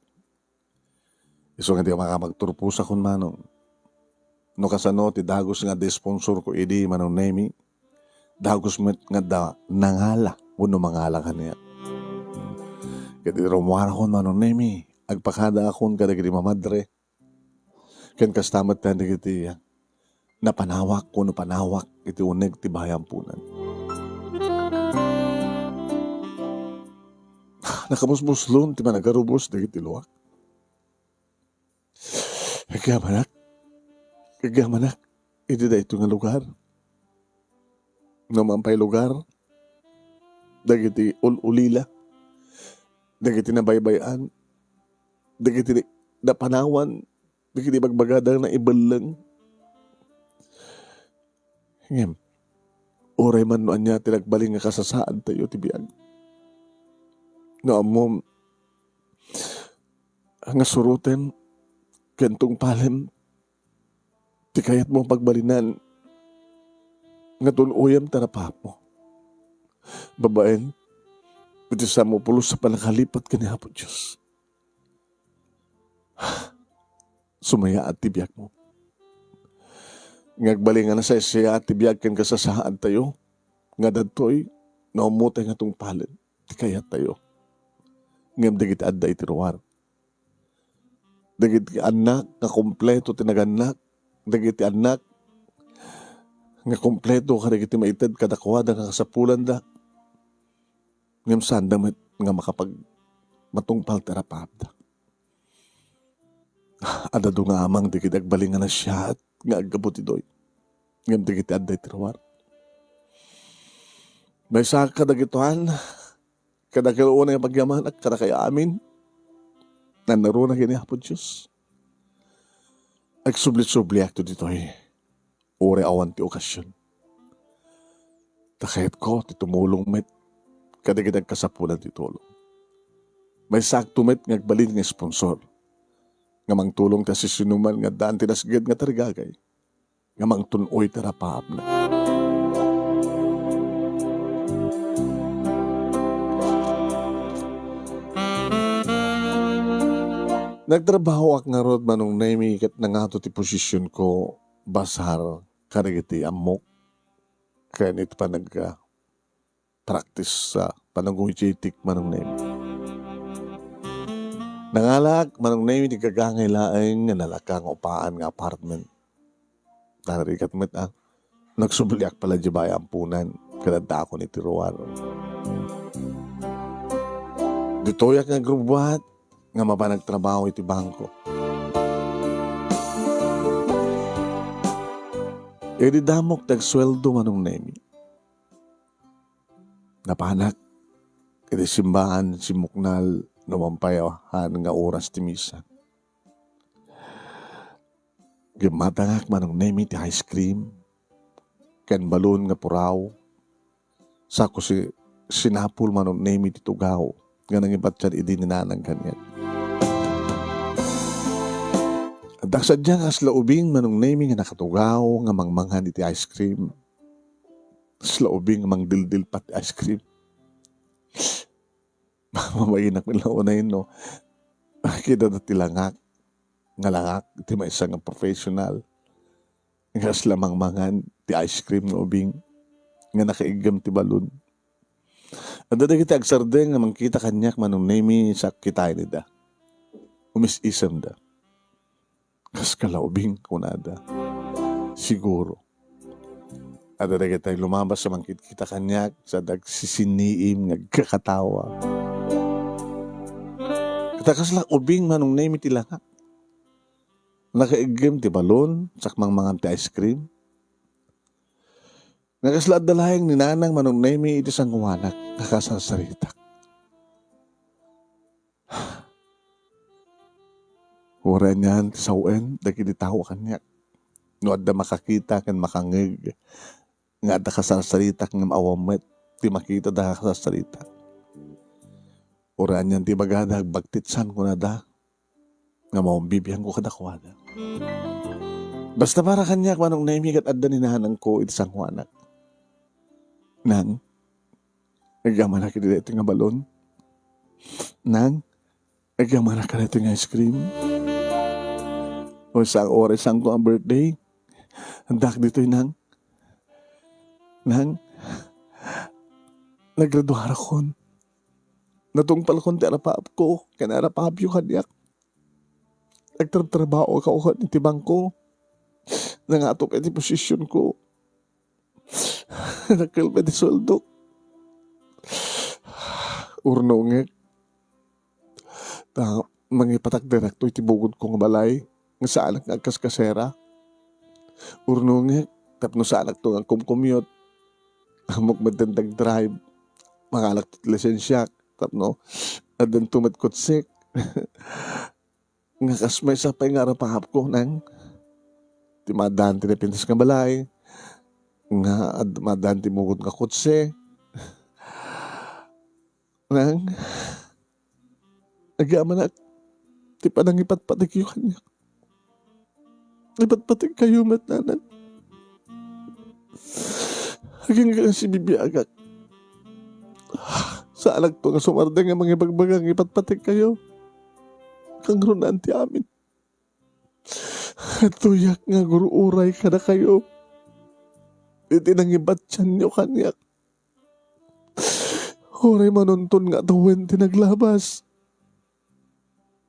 Isu nga di makapagturpos a kun Manong. No kasano ti dagus nga adda sponsor ko idi, Manong Nemy, dagus met nga adda nangala wenno mangala kaniak. Ket idi rummuarakon, Manong Nemy, agpakadaakon kadagiti mamadre, ken kasta met dagiti napanawak wenno panawak iti uneg ti bayampunan. Nakamusmuslon ti managarubos dagiti luak. Agyamanak, agyamanak, iti daytoy nga lugar. No man pay lugar, dagiti ul-ulila, dagiti nabaybay-an, dagiti napanawan, dagiti bagbagada nga naibelleng. Ngem, uray man no ania ti nagbalin nga kasasaadtayo ti biag. No ammom nga surotem ken tungpalem ti kayatmo a pagbalinan nga tun-oyem ti arapaapmo babaen iti sangapulo a pannakalipat ken ni Apo Dios. Sumayaat ti biagmo. Nga agbalin nga nasaysayaat ti biag ken kasasaadtayo, nga daytoy no ammotay nga tungpalen ti kayattayo. Ngem dagiti adda iti ruar, dagiti annak nga kompleto ti nagannak, dagiti annak nga kompleto kadagiti maited kadakuada nga kasapulanda, ngem saanda met nga makapag-, matungpal ti arapaapda. Adda adu nga amang dagiti agbalin nga nasiaat nga aggapu ti doy, ngem dagiti adda iti ruar. Maysaak kadagitoan, kadakayo unay a pagyamanak, kadakayo amin, nangngaruna ken ni Apo Dios. Agsubli-subliakto ditoy, uray awan ti okasion. Ta kayatko ti tumulong met kadagiti agkasapulan ti tulong. Maysaakto met nga agbalin nga sponsor nga mangtulong ti asinoman nga addaan ti nasged nga tarigagay. nga mangtun-oy ti arapaapna. Nagtrabahoak ngarud, Manong Nemi, ket nangato ti posisionko basar kadagiti ammok ken iti panag-, ah, practice sa panaguyjetik, Manong Nemi. Nangalak, Manong Nemi, ti gagangay laeng nga nalaka nga upaan nga apartment. Tarigat met, ah. Nagsubliak pala di bay ampunan, ket addaakon iti ruar. Ditoyak nga agrubbuat nga mapan agtrabaho iti bangko. Idi damok ti agsueldo, Manong Nemi, napanak iti simbaan, simmuknal no mampayawan nga oras ti misa. Gimmatangak, Manong Nemi, ti ice cream ken balon nga puraw. Sako si-, sinapul, Manong Nemi, ti tugaw nga nangibatian idi ni nanang kaniak. Adda sadiay nga kasla ubing, Manong Nemi, nga nakatugaw nga mangmangan iti ice cream. Kasla ubing nga mangdildil pay ti ice cream. Mabainak met la unay no makidada ti langak, nga langak ti maysa nga professional nga kasla mangmangan ti ice cream nga ubing nga nakaiggem ti balon. Adda dagiti agsardeng nga mangkita kaniak, Manong Nemi, sa kitaen ida. Umis-isemda. Kas kalaubing, kunada. Siguro. Adda dagiti lumabas a mangkitkita kaniak, sa dagsisiniim nga agkakatawa. Ket kasla ubing, Manong Nemi, ti langak. Nakaiggem ti balon, sak mangmangan ti ice cream. Nga kasla adda laeng ni nanang, Manong Nemi, iti sangoanak nga kasarsaritak. Uray anian ti sawen dagiti tao kaniak. No adda makakita ken makangngeg nga adda kasarsaritak ngem awan met ti makitada nga kasarsaritak. Uray anian ti ibagada, agbagtit san kunada nga maumbibianko kadakuada. Basta para kaniak, Manong Nemi, ket adda ni nanangko iti sangoanak. Nang, agyamanak iti daytoy nga balon. Nang, agyamanak kadaytoy nga ice cream. O, sa oras sanko a birthday, addaak ditoy, Nang. Nang, naggraduarakon. Natungpalkon ti arapaapko ken arapaapyo kaniak. Nagtrabtrabahoak iti bangko. Nangato pay ti posisionko. Dakkel pay ti sueldok. Urnongek ta mangipatak direkto iti bukodko nga balay nga saanak nga agkaskasera. Urnongek tapno saanakto nga agkumkumyot. Ammok met ti agdrive. Mangalakto ti lisensiak tapno addanto met kotsek. Nga kas maysa pay nga arapaapko, Nang, ti maaddaan ti napintas nga balay, nga ad-, maaddaan ti mukot nga kotse. Nang, agyamanak ti panangipatpatikyo kaniak. Ipatpatikkayo met, Nanang. Agingga nga sibibiagak. Saanakto nga sumardeng nga mangibagbaga nga ipatpatikkayo. Kangrunaan ti amin. Adtoyak nga agur-uray kadakayo iti nangibatianyo kaniak. Uray manunton nga tawen ti naglabas.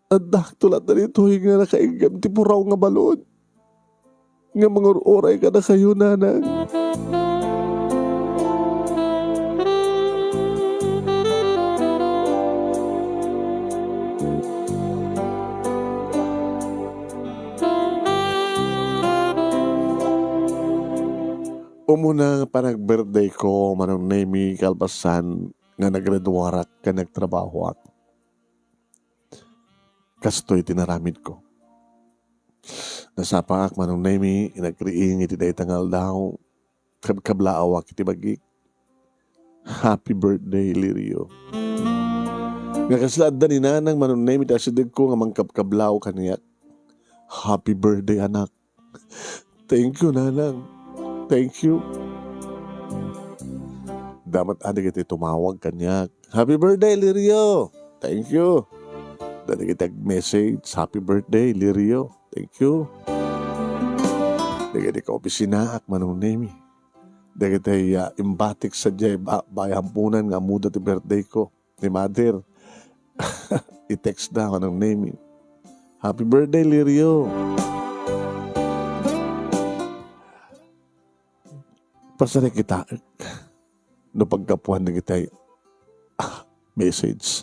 Addaakto latta ditoy nga nakaiggem ti puraw nga balon nga mangur-uray kadakayo, Nanang. Umuna nga panag-birthday ko, Manong Nemi, kalpasan nga naggraduarak ken nagtrabahoak. Kastoy ti naramidko. Nasapaak, Manong Nemi, inagriing iti dayta nga aldaw, kabkablaawak iti bagik. Happy birthday, Lirio. Nga kasla adda ni Nanang, Manong Nemi, ti asidegko nga mangkabkablaaw kaniak. Happy birthday, anak. Thank you, Nanang. Thank you. Dapat adik iti tumawag kaniak. Happy birthday, Lirio! Thank you. Dadik iti ag-message, "Happy birthday, Lirio." Thank you. Dagiti kaopisinaak, Manong Nemi. Dagiti, ah, imbatik sadiay ba-, bayampunan nga ammoda ti birthday ko. Ni Mother. I-text da, Manong Nemi. "Happy birthday, Lirio." Pasarikitaek no paggapuan dagiti, ah, message.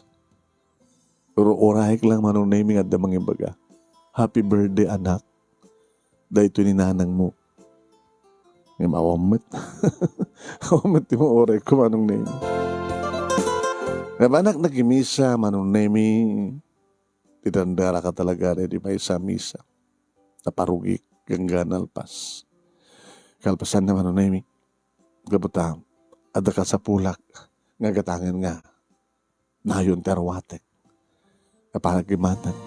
Ur-uraek lang, Manong Nemi, nga adda mangibaga, "Happy birthday, anak. Daytoy ni nanangmo." Ngem awan met. Awan met ti maurayko, Manong Nemi. Napanak nakimisa, Manong Nemi. Tinandaraka talaga di maysa a misa. Naparugik, ganggan nalpas. Kalpasanna, Manong Nemi, gapu ta adda kasapulak nga gatangen nga nayon ti arwatek. Napanak imatang.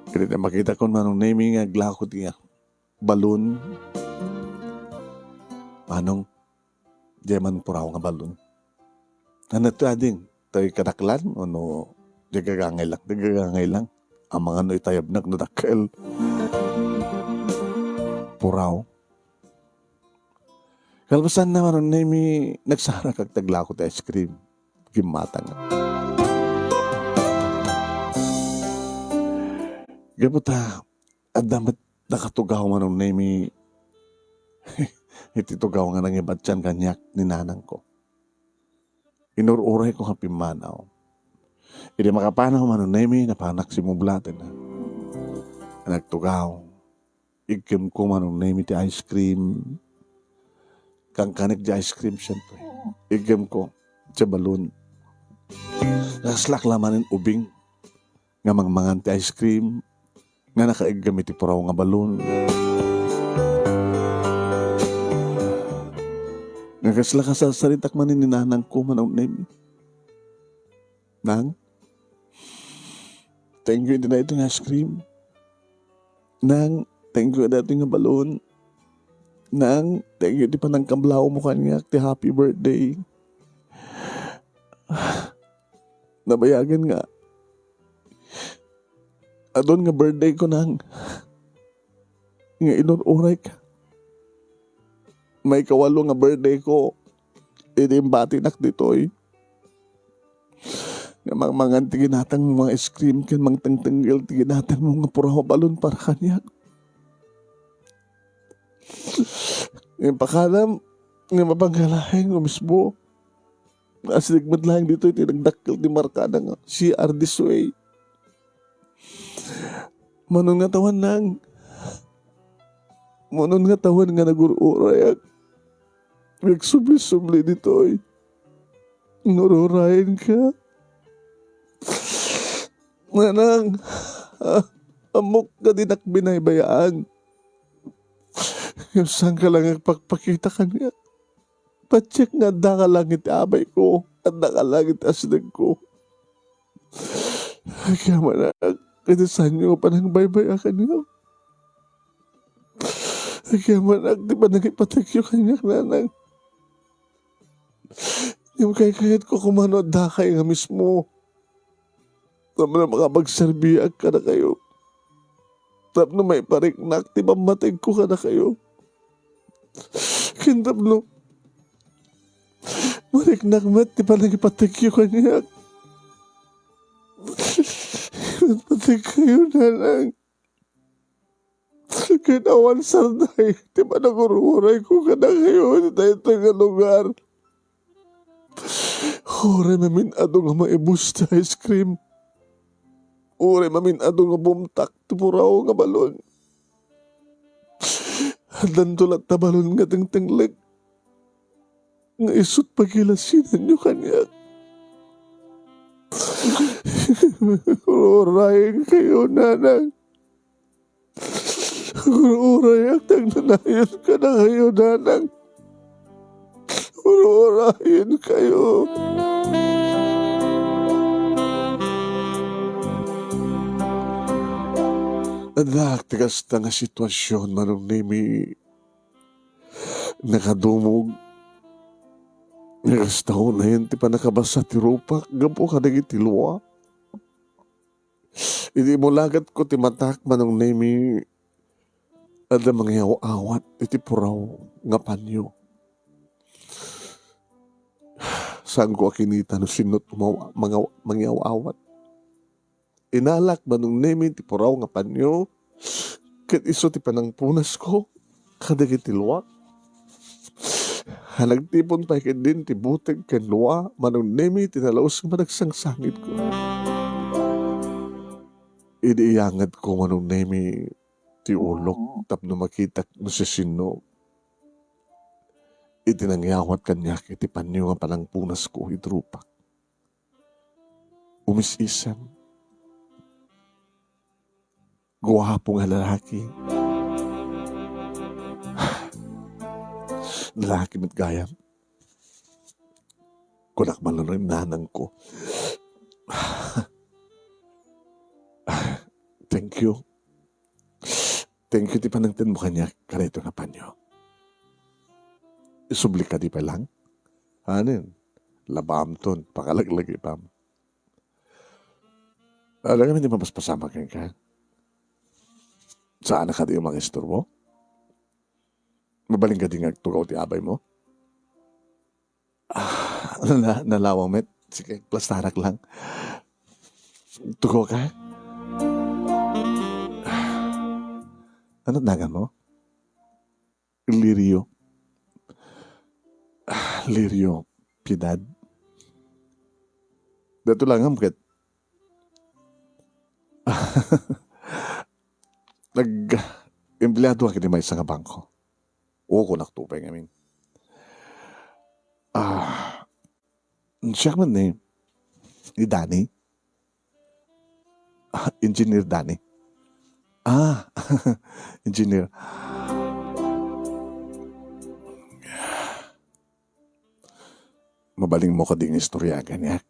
Ket iti makitakon, Manong Nemi, nga aglako ti balon. Manong, diay man puraw nga balon. Ano to, ading? Toy kadaklan? Ono diay gagangay lang? Diay gagangay lang. Amangan no itayabnak no dakkel. Puraw. Kalpasanna, Manong Nemi, nagsarakak ti aglako ti ice cream. Gimmatang. Gapu ta, adda met nakatugaw, Manong Nemi, iti tugaw nga nangibatian kaniak ni nanangko. Inur-urayko nga pimmanaw. Idi makapanaw, Manong Nemi, napanak simublaten. Nagtugaw. Iggem ko, Manong Nemi, ti ice cream. Kankanek ti ice cream, siyempre. Iggem ko ti balon. Naslak la manen ubing nga mangmangan ti ice cream nga nakaiggem iti puraw nga balon. Nga kasla kasarsaritak manen ni nanangko, Manong Nemi. Nang, thank you iti daytoy nga ice cream. Nang, thank you iti daytoy nga balon. Nang, thank you iti panangkablawmo kaniak ti happy birthday. Nabayagen nga adun nga birthday ko, Nang, nga inur-urayka. Maikawalo nga birthday ko idi imbatinak ditoy nga mangmangan ti ginatangmo nga ice cream ken mangtengtenggel ti ginatangmo nga puraw a balon para kaniak. Impakadam nga mapanggalaeng mismo. Asideg met laeng ditoy ti nagdakkel ti markada nga C R this way. Manon nga tawen, Nang. Manon nga tawen nga nagur-urayak. Nagsubli-subli ditoy. Nururayenka. Nanang, ah, ammok nga dinak binaybayaan. Ngem saanka la nga agpakpakita kaniak. Patiek nga addaka laeng iti abayko, addaka laeng iti asidegko. Agyamanak iti saanyo a panangbaybay-a kaniak. Agyamanak ti panangipategyo kaniak, Nanang. Ngem kaykayatko koma no addakay nga mismo. Tapno makapagserbiak kadakayo. Tapno maipariknak ti pammategko kadakayo. Ken tapno mariknak met ti panangipategyo kaniak. Pateg kayo, Nanang. Ket awan sarday ti panagur-urayko kadakayo iti daytoy nga lugar. Uray mamin-adu nga maibus ti ice cream. Uray mamin-adu nga bumtak ti puraw nga balon. Addanto latta balon nga tengtenglek nga isut' pagilasinanyo kaniak. Urayen kayo, Nanang. Urayak ti agnanayon kadakayo, Nanang. Urayen kayo. Adda ti kasta nga situasion, Manong Nemi, nakadumog. Nga kasta unayen ti pannakabasa ti rupak gapu kadagiti lua. Idi imulagatko ti matak, Manong Nemi, adda mangiaw-awat iti puraw nga panyo. Saanko a kinita no sinno ti umaw-, mangaw-, mangiaw-awat. Inalak, Manong Nemi, ti puraw nga panyo, ket isu ti panangpunasko kadagiti luak. Ha nagtipon pay ketdin ti buteg ken lua, Manong Nemi, ti nalaus nga panagsangsangitko. Idi iyangadko, Manong Nemi, ti ulok tapno makitak no sisinno iti nangyawat kaniak iti panyo nga panangpunasko iti rupak. Umis-isem. Guapo nga lalaki. Lalaki met gayam. Kunak man no nanangko. Thank you. Thank you ti panangtenmo kaniak kadaytoy nga panyo. Isubli kadi pay lang? Anen, labaamton, pakalaglagipam. Alangan ti mapaspasamak kenka. Saan a kadi mangistorbo? Mabalin kadi nga agtugaw ti abaymo? Ah, na-, nalawang met. Sige, plastarak lang. Tugaw ka? Ano nagan mo? Lirio. Ah, Lirio Piedad. Dato lang ang ket. Nag-empleado ka iti maysa nga bangko. O, kunak to pay ngamin. Ah, siak man ni, ni Danny. Ah, Engineer Danny. Ah, engineer. Mabalin mo kadi nga istorya kaniak?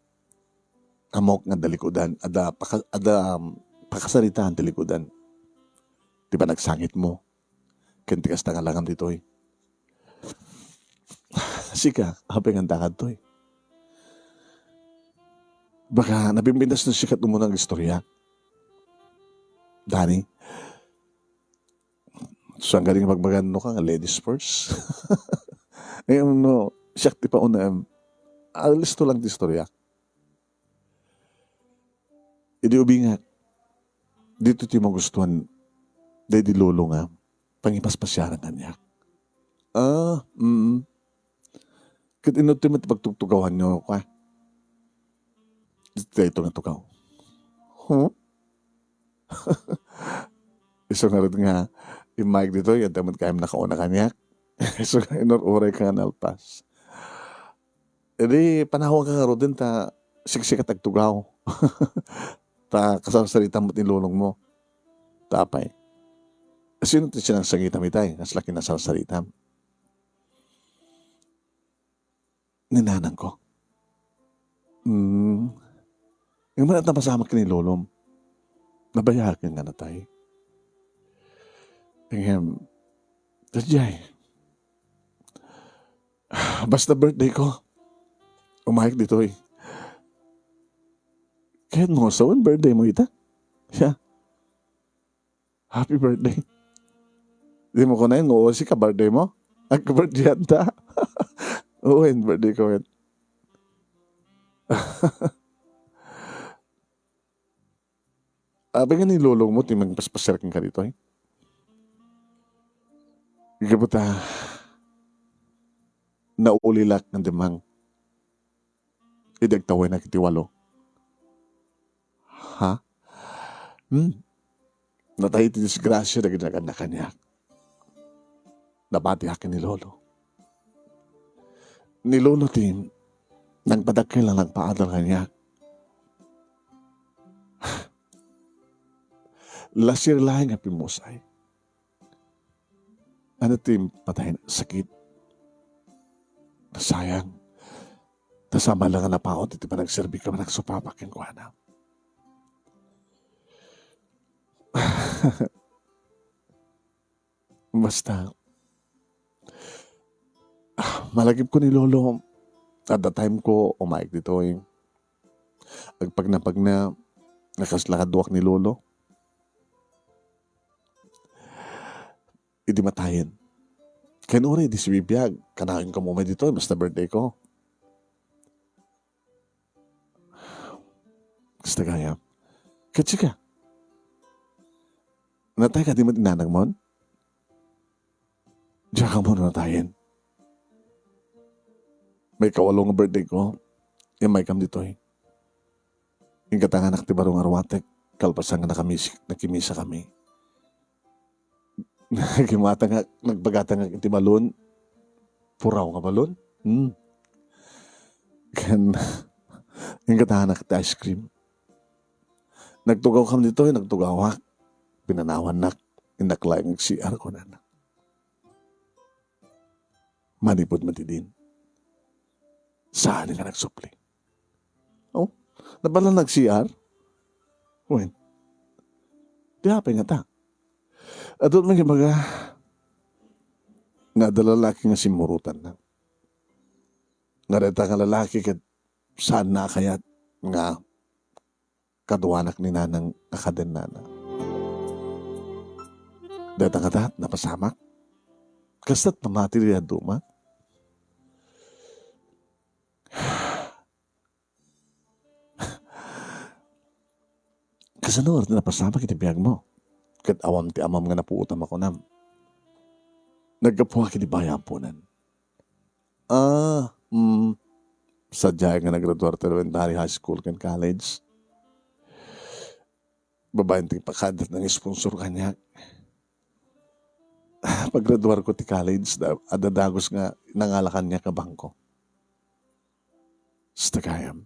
Ammok nga adda likudan, adda paka-, adda, um, pakasaritaan ti likudan. Ti panagsangitmo. Ken ti kasta nga langam ditoy. Sika, apay nga adda kadtoy? Baka nabimbintas no siak ti umuna nga istorya. Danny, saan kadi nga pagbagan no ka nga ladies first? Ngayon no, siak ti pauna, em, alisto lang ti istorya. Idi ubingak, dito ti magustuhan daydi lolo nga pangipaspasiaran kaniak. Ah, mm. Ket inno ti met pagtugtugawanyo, kwa? Daytoy nga tugaw. Huh? Isu ngarud nga immayeg ditoy, adda met gayam nakauna kaniak. Isu nga inur-uray ka nga nalpas. Idi, panawanka ngaruden ta siksika ti agtugaw. Ta kasarsaritam met ni lolongmo. Ta apay? Sino ti sinangsangitam itay? Kasla kinasarsaritam? Ni nanangko. Hmm. Ngem napasamak ken ni lolom. Nabayagen nga natay. Ngem, sadiay. Basta birthday ko. Umayek ditoy. Ket no, sawen birthday mo ita? Siya, "Happy birthday." Di mo kunaen nga, "O, sika, birthday mo?" Agka-birthday anta. "Oo, wen, birthday ko, wen." Apay nga ni lolong mo ti mangpaspasiar kenka ditoy? Gapu ta naulilak nga demang idi agtawennak iti walo. Ha? Hmm. Natay ti disgrasia dagiti nagannak kaniak. Nabatiak ken ni lolo. Ni lolo ti nagpadakkel a nagpaadal kaniak. Lasir laeng nga pimmusay. Ano ti patay? Sakit. Nasayang. Ta saan man lang a napaut iti panagserbi ken panagsupabak kenkuana. Basta, ah, malagipko ni Lolo, adda timeko, umayek ditoy. Agpagnapagna, nakaslakaduak ni Lolo. Idi matayen. Ken uray idi sibibiag, kanayon kamo umay ditoy, basta birthday ko. Kasta gayam. Ket sika? Natay kadi met inanagmon? Diak ammo no natayen. May kawalo nga birthday ko. Immaykam ditoy. Inggatanak ti baro nga ruatek, kalpasan nga nakamisi-, nakimisa kami. Nagimata nga, nagbagata nga iti balon, puraw nga balon. Hmm. Ken, inggatanak ti ice cream. Nagtugawkam ditoy, nagtugawak. Pinanawannak, innak laeng ag-C R, kunana. Manipud met idin, saan nga nagsupli. Oh, napala nag-C R? Wen, di apay ngata. Adun mangibaga nga adda lalaki nga simmurotanna. Nga dayta nga lalaki ket saanna a kayat nga kaduanak ni nanang a kadennana. Dayta ngata, napasamak. Kasta't pamati ti dadduma. Kasano ti napasamak iti biagmo? Ket awan ti amam nga napuotam a kunam. Naggapuak iti bayampunan. Ah, mm, sadiay nga naggraduar ti elementary, high school, ken college. Babaen ti pakadat nga sponsor kaniak. Paggraduar ko ti college, da-, adda dagus nga nangala kaniak a bangko. Sta gayam.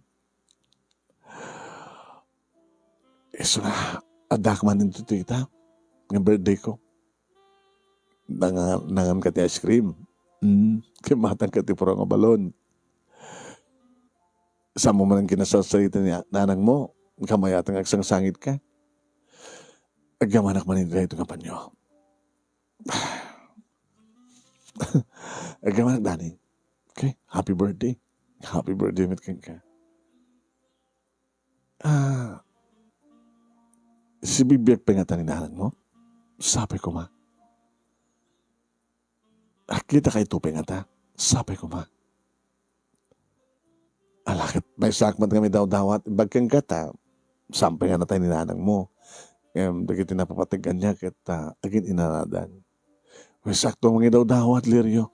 Isu nga, addak man ditoy ita, nga birthday ko. Nanga-, nangan ka ti ice cream. Mm, kimatang ka ti puro nga balon. Saan mo man kinasasarita ni nanang mo, kamayatan nga agsangsangit ka. Agyamanak man iti daytoy nga panyo. Agyamanak, Dani. Okay, happy birthday. Happy birthday met kenka. Ah, sibibiag pay ngata ni nanang mo? Sapay koma. Agkita kayto pay ngata? Sapay koma. Ala ket, maysaak met nga midawdawat, imbag kenka ta, saan pay nga natay ni nanang mo. Ngem dagiti napapateg kaniak ket, ah, agin-inanadan. Maysaakto nga mangidawdawat, Lirio.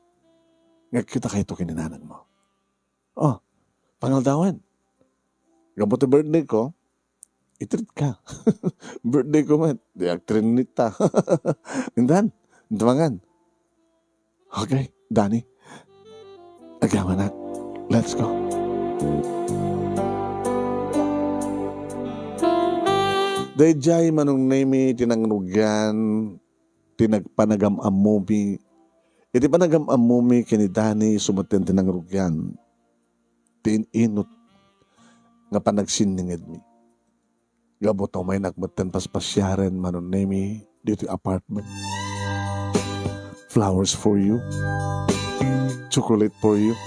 Nga agkita kayto ken ni nanang mo. Oh, pangaldawen. Gapu ti birthday ko, i-treat ka. Birthday ko met, di agtrinita. Intan, intuangan. Okay, Dani. Agyamanak. Let's go. Daydiay Manong Nemi ti nangrugian ti nagpanagam-ammomi. Iti panagam-ammomi ken ni Dani, isu metten ti nangrugian ti in-inut nga panagsinningedmi. Gapu ta umaynak metten paspasiaren, Manong Nemi, ditoy apartment. Flowers for you. Chocolate for you.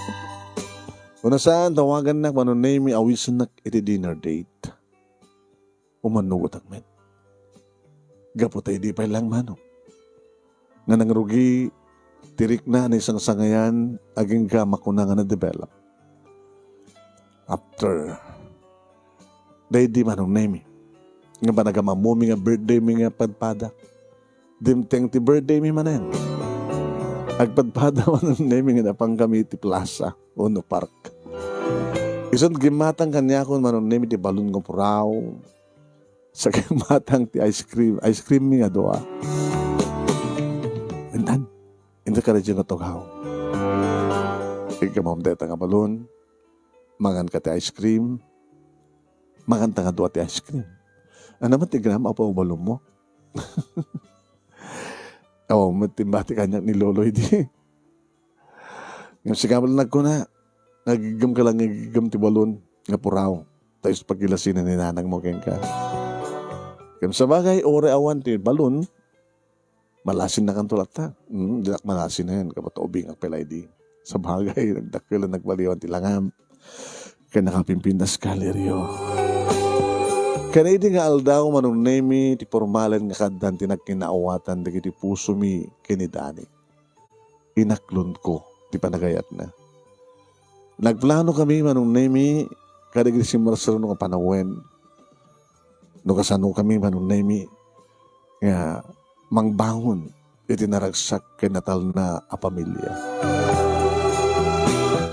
Una saan, tawagannak, Manong Nemi, awisennak iti dinner date. Umannugotak met. Gapu ta idi pay lang, Manong, nga nangrugi ti rikna a naisangsangayan, agingga makuna nga na-develop. After, daydi, Manong Nemi, nga panagam-ammomi nga birthday mi nga padpada. Dimteng ti birthday mi manen. Agpadpada, Manong Nemi, nga napankami iti plaza wenno park. Isun gimmatang kaniakon, Manong Nemi, ti balon nga puraw. Sa gimmatang ti ice cream. Ice cream mi nga dua. Intan, inta ka nga tugaw. Iggamam dayta nga balon. Mangan ka ti ice cream. Mangan ta nga dua ti ice cream. Ania met ti gram, apo, balon mo? Awan met ti imbati kaniak ni Lolo idi. Ngem sika met nagkuna, nagiggem ka lang, nagiggem ti balon nga puraw. Ta isu pagilasinan ni nanang mo kenka. Ken sabagay, uray awan ti balon, malasinnakanto latta. Mm, dinak malasinen, gapu ta ubingak pay la idi. Sabagay, nagdakkel, nagbaliwan ti langam. Ken nakapimpintas ka, Lirio. Ken idi nga aldaw, Manong Nemi, ti pormalen nga kaddan ti nagkinaawatan dagiti pusomi ken ni Dani. Inaklonko ti panagayatna. Nagplanokami, Manong Nemi, kadagiti simmarsaruno nga panawen. No kasanokami, Manong Nemi, nga mangbangon iti naragsak ken natalna a pamilia.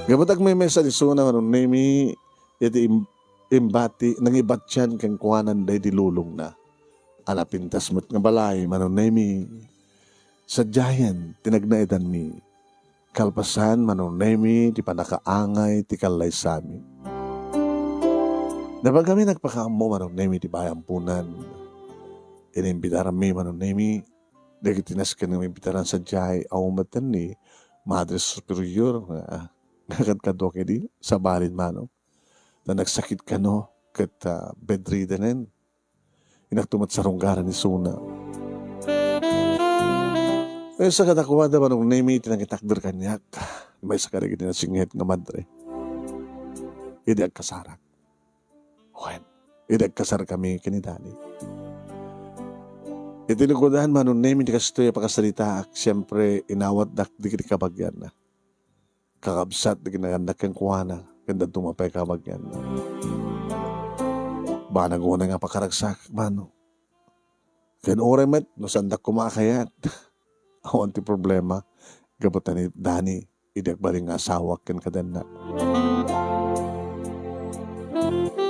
Gapu ta agmaymaysa ti isuna, Manong Nemi, iti im-, imbati, nangibatian kenkuana daydi lulongna. A napintas met nga balay, Manong Nemi. Sadiayen ti nagnaedanmi. Kalpasan, Manong Nemi, ti pannakaangay ti kallaysami. Napankami nagpakaammo, Manong Nemi, ti bayampunan. Inimbitaranmi, Manong Nemi, dagiti nasken nga imbitaran sadiay, awan met ni Madre Superior nga, nga kadkaduak idi, sabalin, Manong. Ta nagsakit kano, ket, ah, bedriddenen. Inakto met sarunggaran ni isuna. Maysa kadakuada, Manong Nemi, ti nangitakder kaniak. Maysa kadagiti nasingngit nga madre. Idi agkasarak. Wen, idi agkasarkami ken ni Dani. Iti lukodan, Manong Nemi, ti kastoy a pakasalitaak, siempre, inawatdak dagiti kabagianna. Kakabsat dagiti nagannak kenkuana, ken dadduma pay kabagianna. Banag unay nga pakaragsak, Manong. Ken uray met no saandak koma a kayat, awan ti problema, gapu ta ni Dani, idi agbalin nga asawak ken kadennak.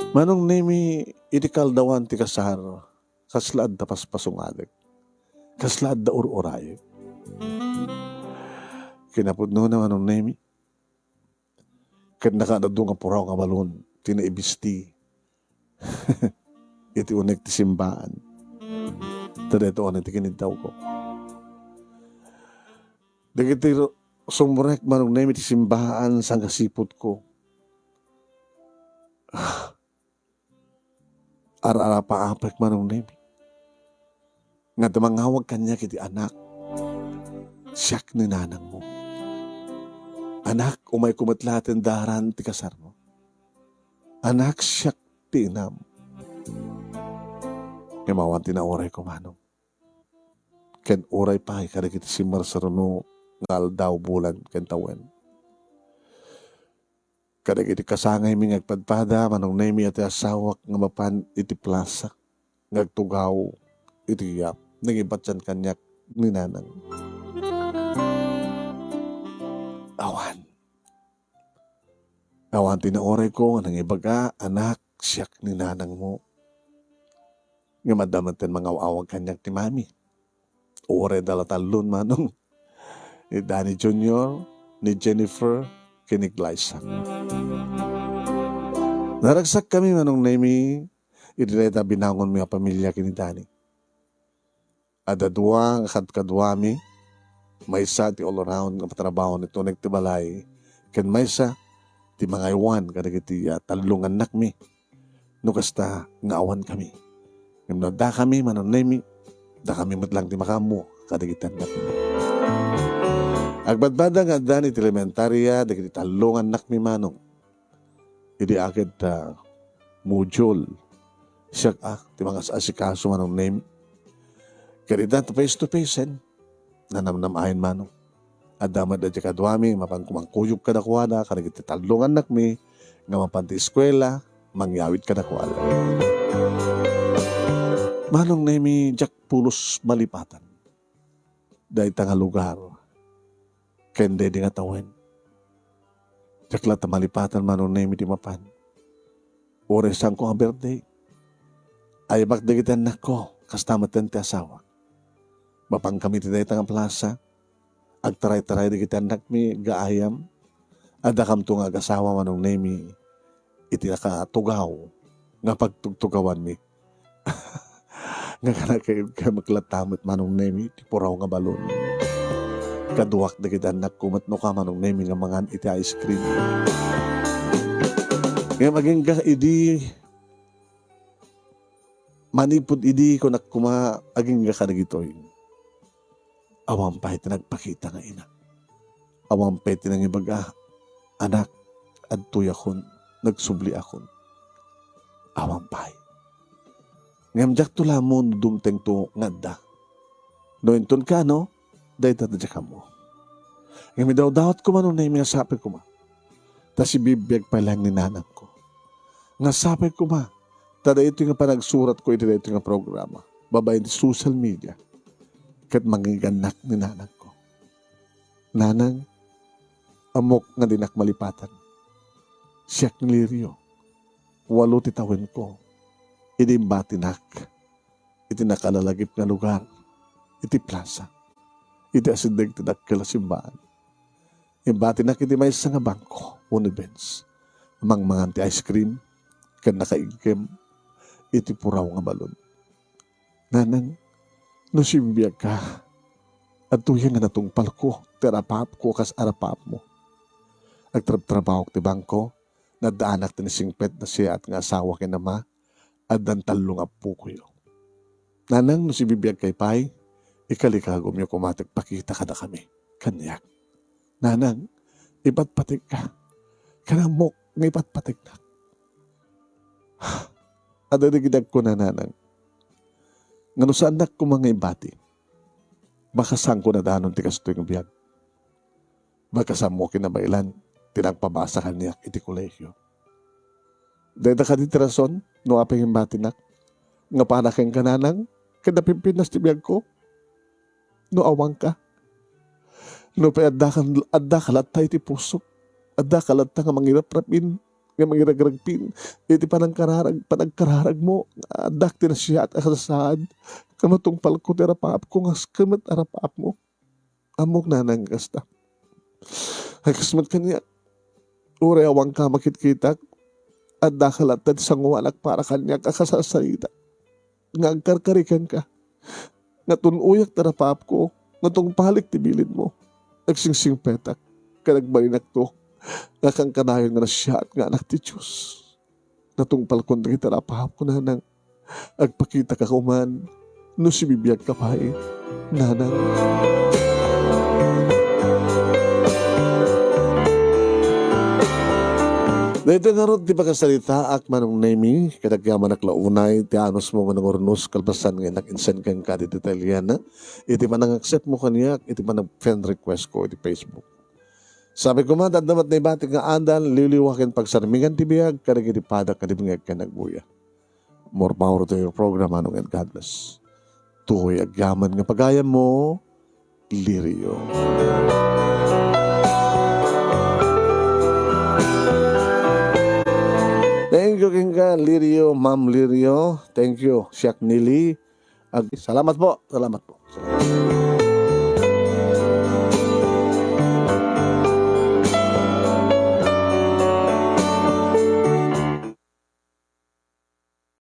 Manong Nemi, idi kaaldawan ti kasar, kasla adda paspasungadek. Kasla adda ur-urayek. Kinapudnona, Manong Nemi, ket nakaadda adu nga puraw nga balon ti naibisti iti unek ti simbaan. Ta daytoy unay ti kiniddawko. Dagiti ru-, sumrek, Manong Nemi, ti simbaan, sangkasiputko. Ar-arapaapek, Manong Nemi. Nga adda mangawag kaniak iti anak, siak ni nanangmo. Anak, umayko met laengen daran ti kasarmo. Anak, siak ti inam. Ngem awan ti naurayko, Manong. Ken uray pay kadagiti simmarsaruno nga aldaw, bulan, ken tawen. Kadagiti kasangaymi nga agpadpada, Manong Nemi, a ti asawak nga mapan iti plasa nga agtugaw iti, ah, nangibatian kaniak ni nanang. Awan. Awan ti naurayko nga nangibaga, anak, siak ni nanangmo. Ngem adda metten mangaw-awag kaniak ti mami. Uray da la tallon, Manong. Ni Danny Junior, ni Jennifer, ken ni Glyza. Naragsakkami, Manong Nemi, iti dayta binangonmi a pamilia ken ni Danny. Adda dua nga kadkaduami, maysa ti all around nga patrabaho iti unek ti balay, ken maysa ti mangaywan kadagiti, ah, tallo nga annakmi. No kasta nga awankami. Ngem no addakami, Manong Nemi, dakami met laeng ti makaammo kadagiti annakmi. Agpadpada nga addan iti elementaria dagiti tallo nga annakmi, Manong. Idi aket, ah, module, siak a ti mangas-asikaso, Manong Nemi. Ket ita, face to face, eh. Nanamnamaen, Manong. Adda met daydi kaduami, mapan kumangkuyog kadakuada, kadagiti tallo nga annakmi, nga mapan ti eskuela, mangyawid kadakuada. Manong Nemi, diak pulos malipatan dayta nga lugar ken daydi nga tawen. Diak latta malipatan, Manong Nemi, ti mapan. Uray saanko nga birthday, ayabak dagiti annakko, kasta metten ti asawak. Mapankami iti dayta nga plasa, agtaraytaray dagiti annakmi gaayam. Addakamto nga agasawa, Manong Nemi, iti nakatugaw nga pagtugtugawanmi. Nga kanayon, kayatko met latta met, Manong Nemi, ti puraw nga balon. Kaduak dagiti annakko met no ka, Manong Nemi, nga mangan iti ice cream. Ngem agingga idi Manipud idi kunak koma, agingga kadagitoy. Awan pay ti nagpakita nga ina. Awan pay ti nangibaga, "Anak, adtoyakon, nagsubliakon." Awan pay. Ngem diakto la ammo no dumtengto nga adda. No inton kaano, dayta ti diak ammo. Ngem idawdawat koma no naimi nga sapay koma. Ta sibibiag pay laeng ni nanangko. Nga sapay koma, ta daytoy nga panagsuratko iti daytoy nga programa, babaen ti social media, ket mangigannak ni nanangko. Nanang, ammok nga dinak malipatan. Siak ni Lirio, walo ti tawenko, idi imbatinak iti nakalalagip nga lugar, iti plasa, iti asideg ti dakkel a simbaan. Imbatinak iti maysa nga bangko wenno bench, mangmangan ti ice cream, ken nakaigkem iti puraw nga balon. Nanang, no sibibiagka, adtoy nga natungpalko ti arapaapko kas arapaapmo. Agtrabtrabahok ti bangko, naddaanak ti nasingpet, nasiyaat nga asawa ken ama, addan tallo nga appokoyo. Nanang, no sibibiagkay pay, ikalikagumyo koma ti agpakita kadakami, kaniak. Nanang, ipatpategka. Kanammok nga ipatpategnak. Adda dagiti agkuna, Nanang, nga no saannak koma nga ibati, baka saanko nadanon ti kastoy nga biag. Baka saanmo kinabaelan ti nagpabasa kaniak iti kolehio. Dayta kadi ti rason no apay nga imbatinak nga para kenka, Nanang, ket napimpinas ti biagko no awanka. Nupay addaka, addaka latta iti pusok, addaka latta nga mangiraprapin, nga mangiragragpin iti panangkararag, panagkararagmo, nga addak ti nasiyaat a kasasaad, nga matungpalko ti arapaapko nga askem met arapaapmo. Ammok, Nanang, kasta. Ay, kas met kaniak, uray awanka makitkitak, addaka latta ti sanguanak para kaniak a kasasarita nga agkarkari kenka, nga tun-oyak ti arapaapko, nga tungpalik ti bilinmo. Agsingsingpetak ken agbalinakto nga kankanayon nga nasiaat nga Anak ti Dios. Natungpalkon dagiti arapaapko, Nanang. Agpakitaka koma no sibibiagka pay, Nanang. Daytoy ngarud ti pakasaritaak, Manong Nemy, ket agyamanak la unay ti anusmo nga nangurnos kalpasan nga innak-insen kenka ditoy Italiana, iti panang-acceptmo kaniak iti panag-friend requestko iti Facebook. Sapay koma, adda met naibatik nga adal, liwliwa ken pagsarmingan ti biag kadagiti padak nga dimngeg ken agbuya. More power to your program, Manong, and God bless. Toy agyaman nga pagayammo, Lirio. Thank you kenka, Lirio, Ma'am Lirio. Thank you, Siak Nili. Ag-, salamat po. Salamat po. Salamat.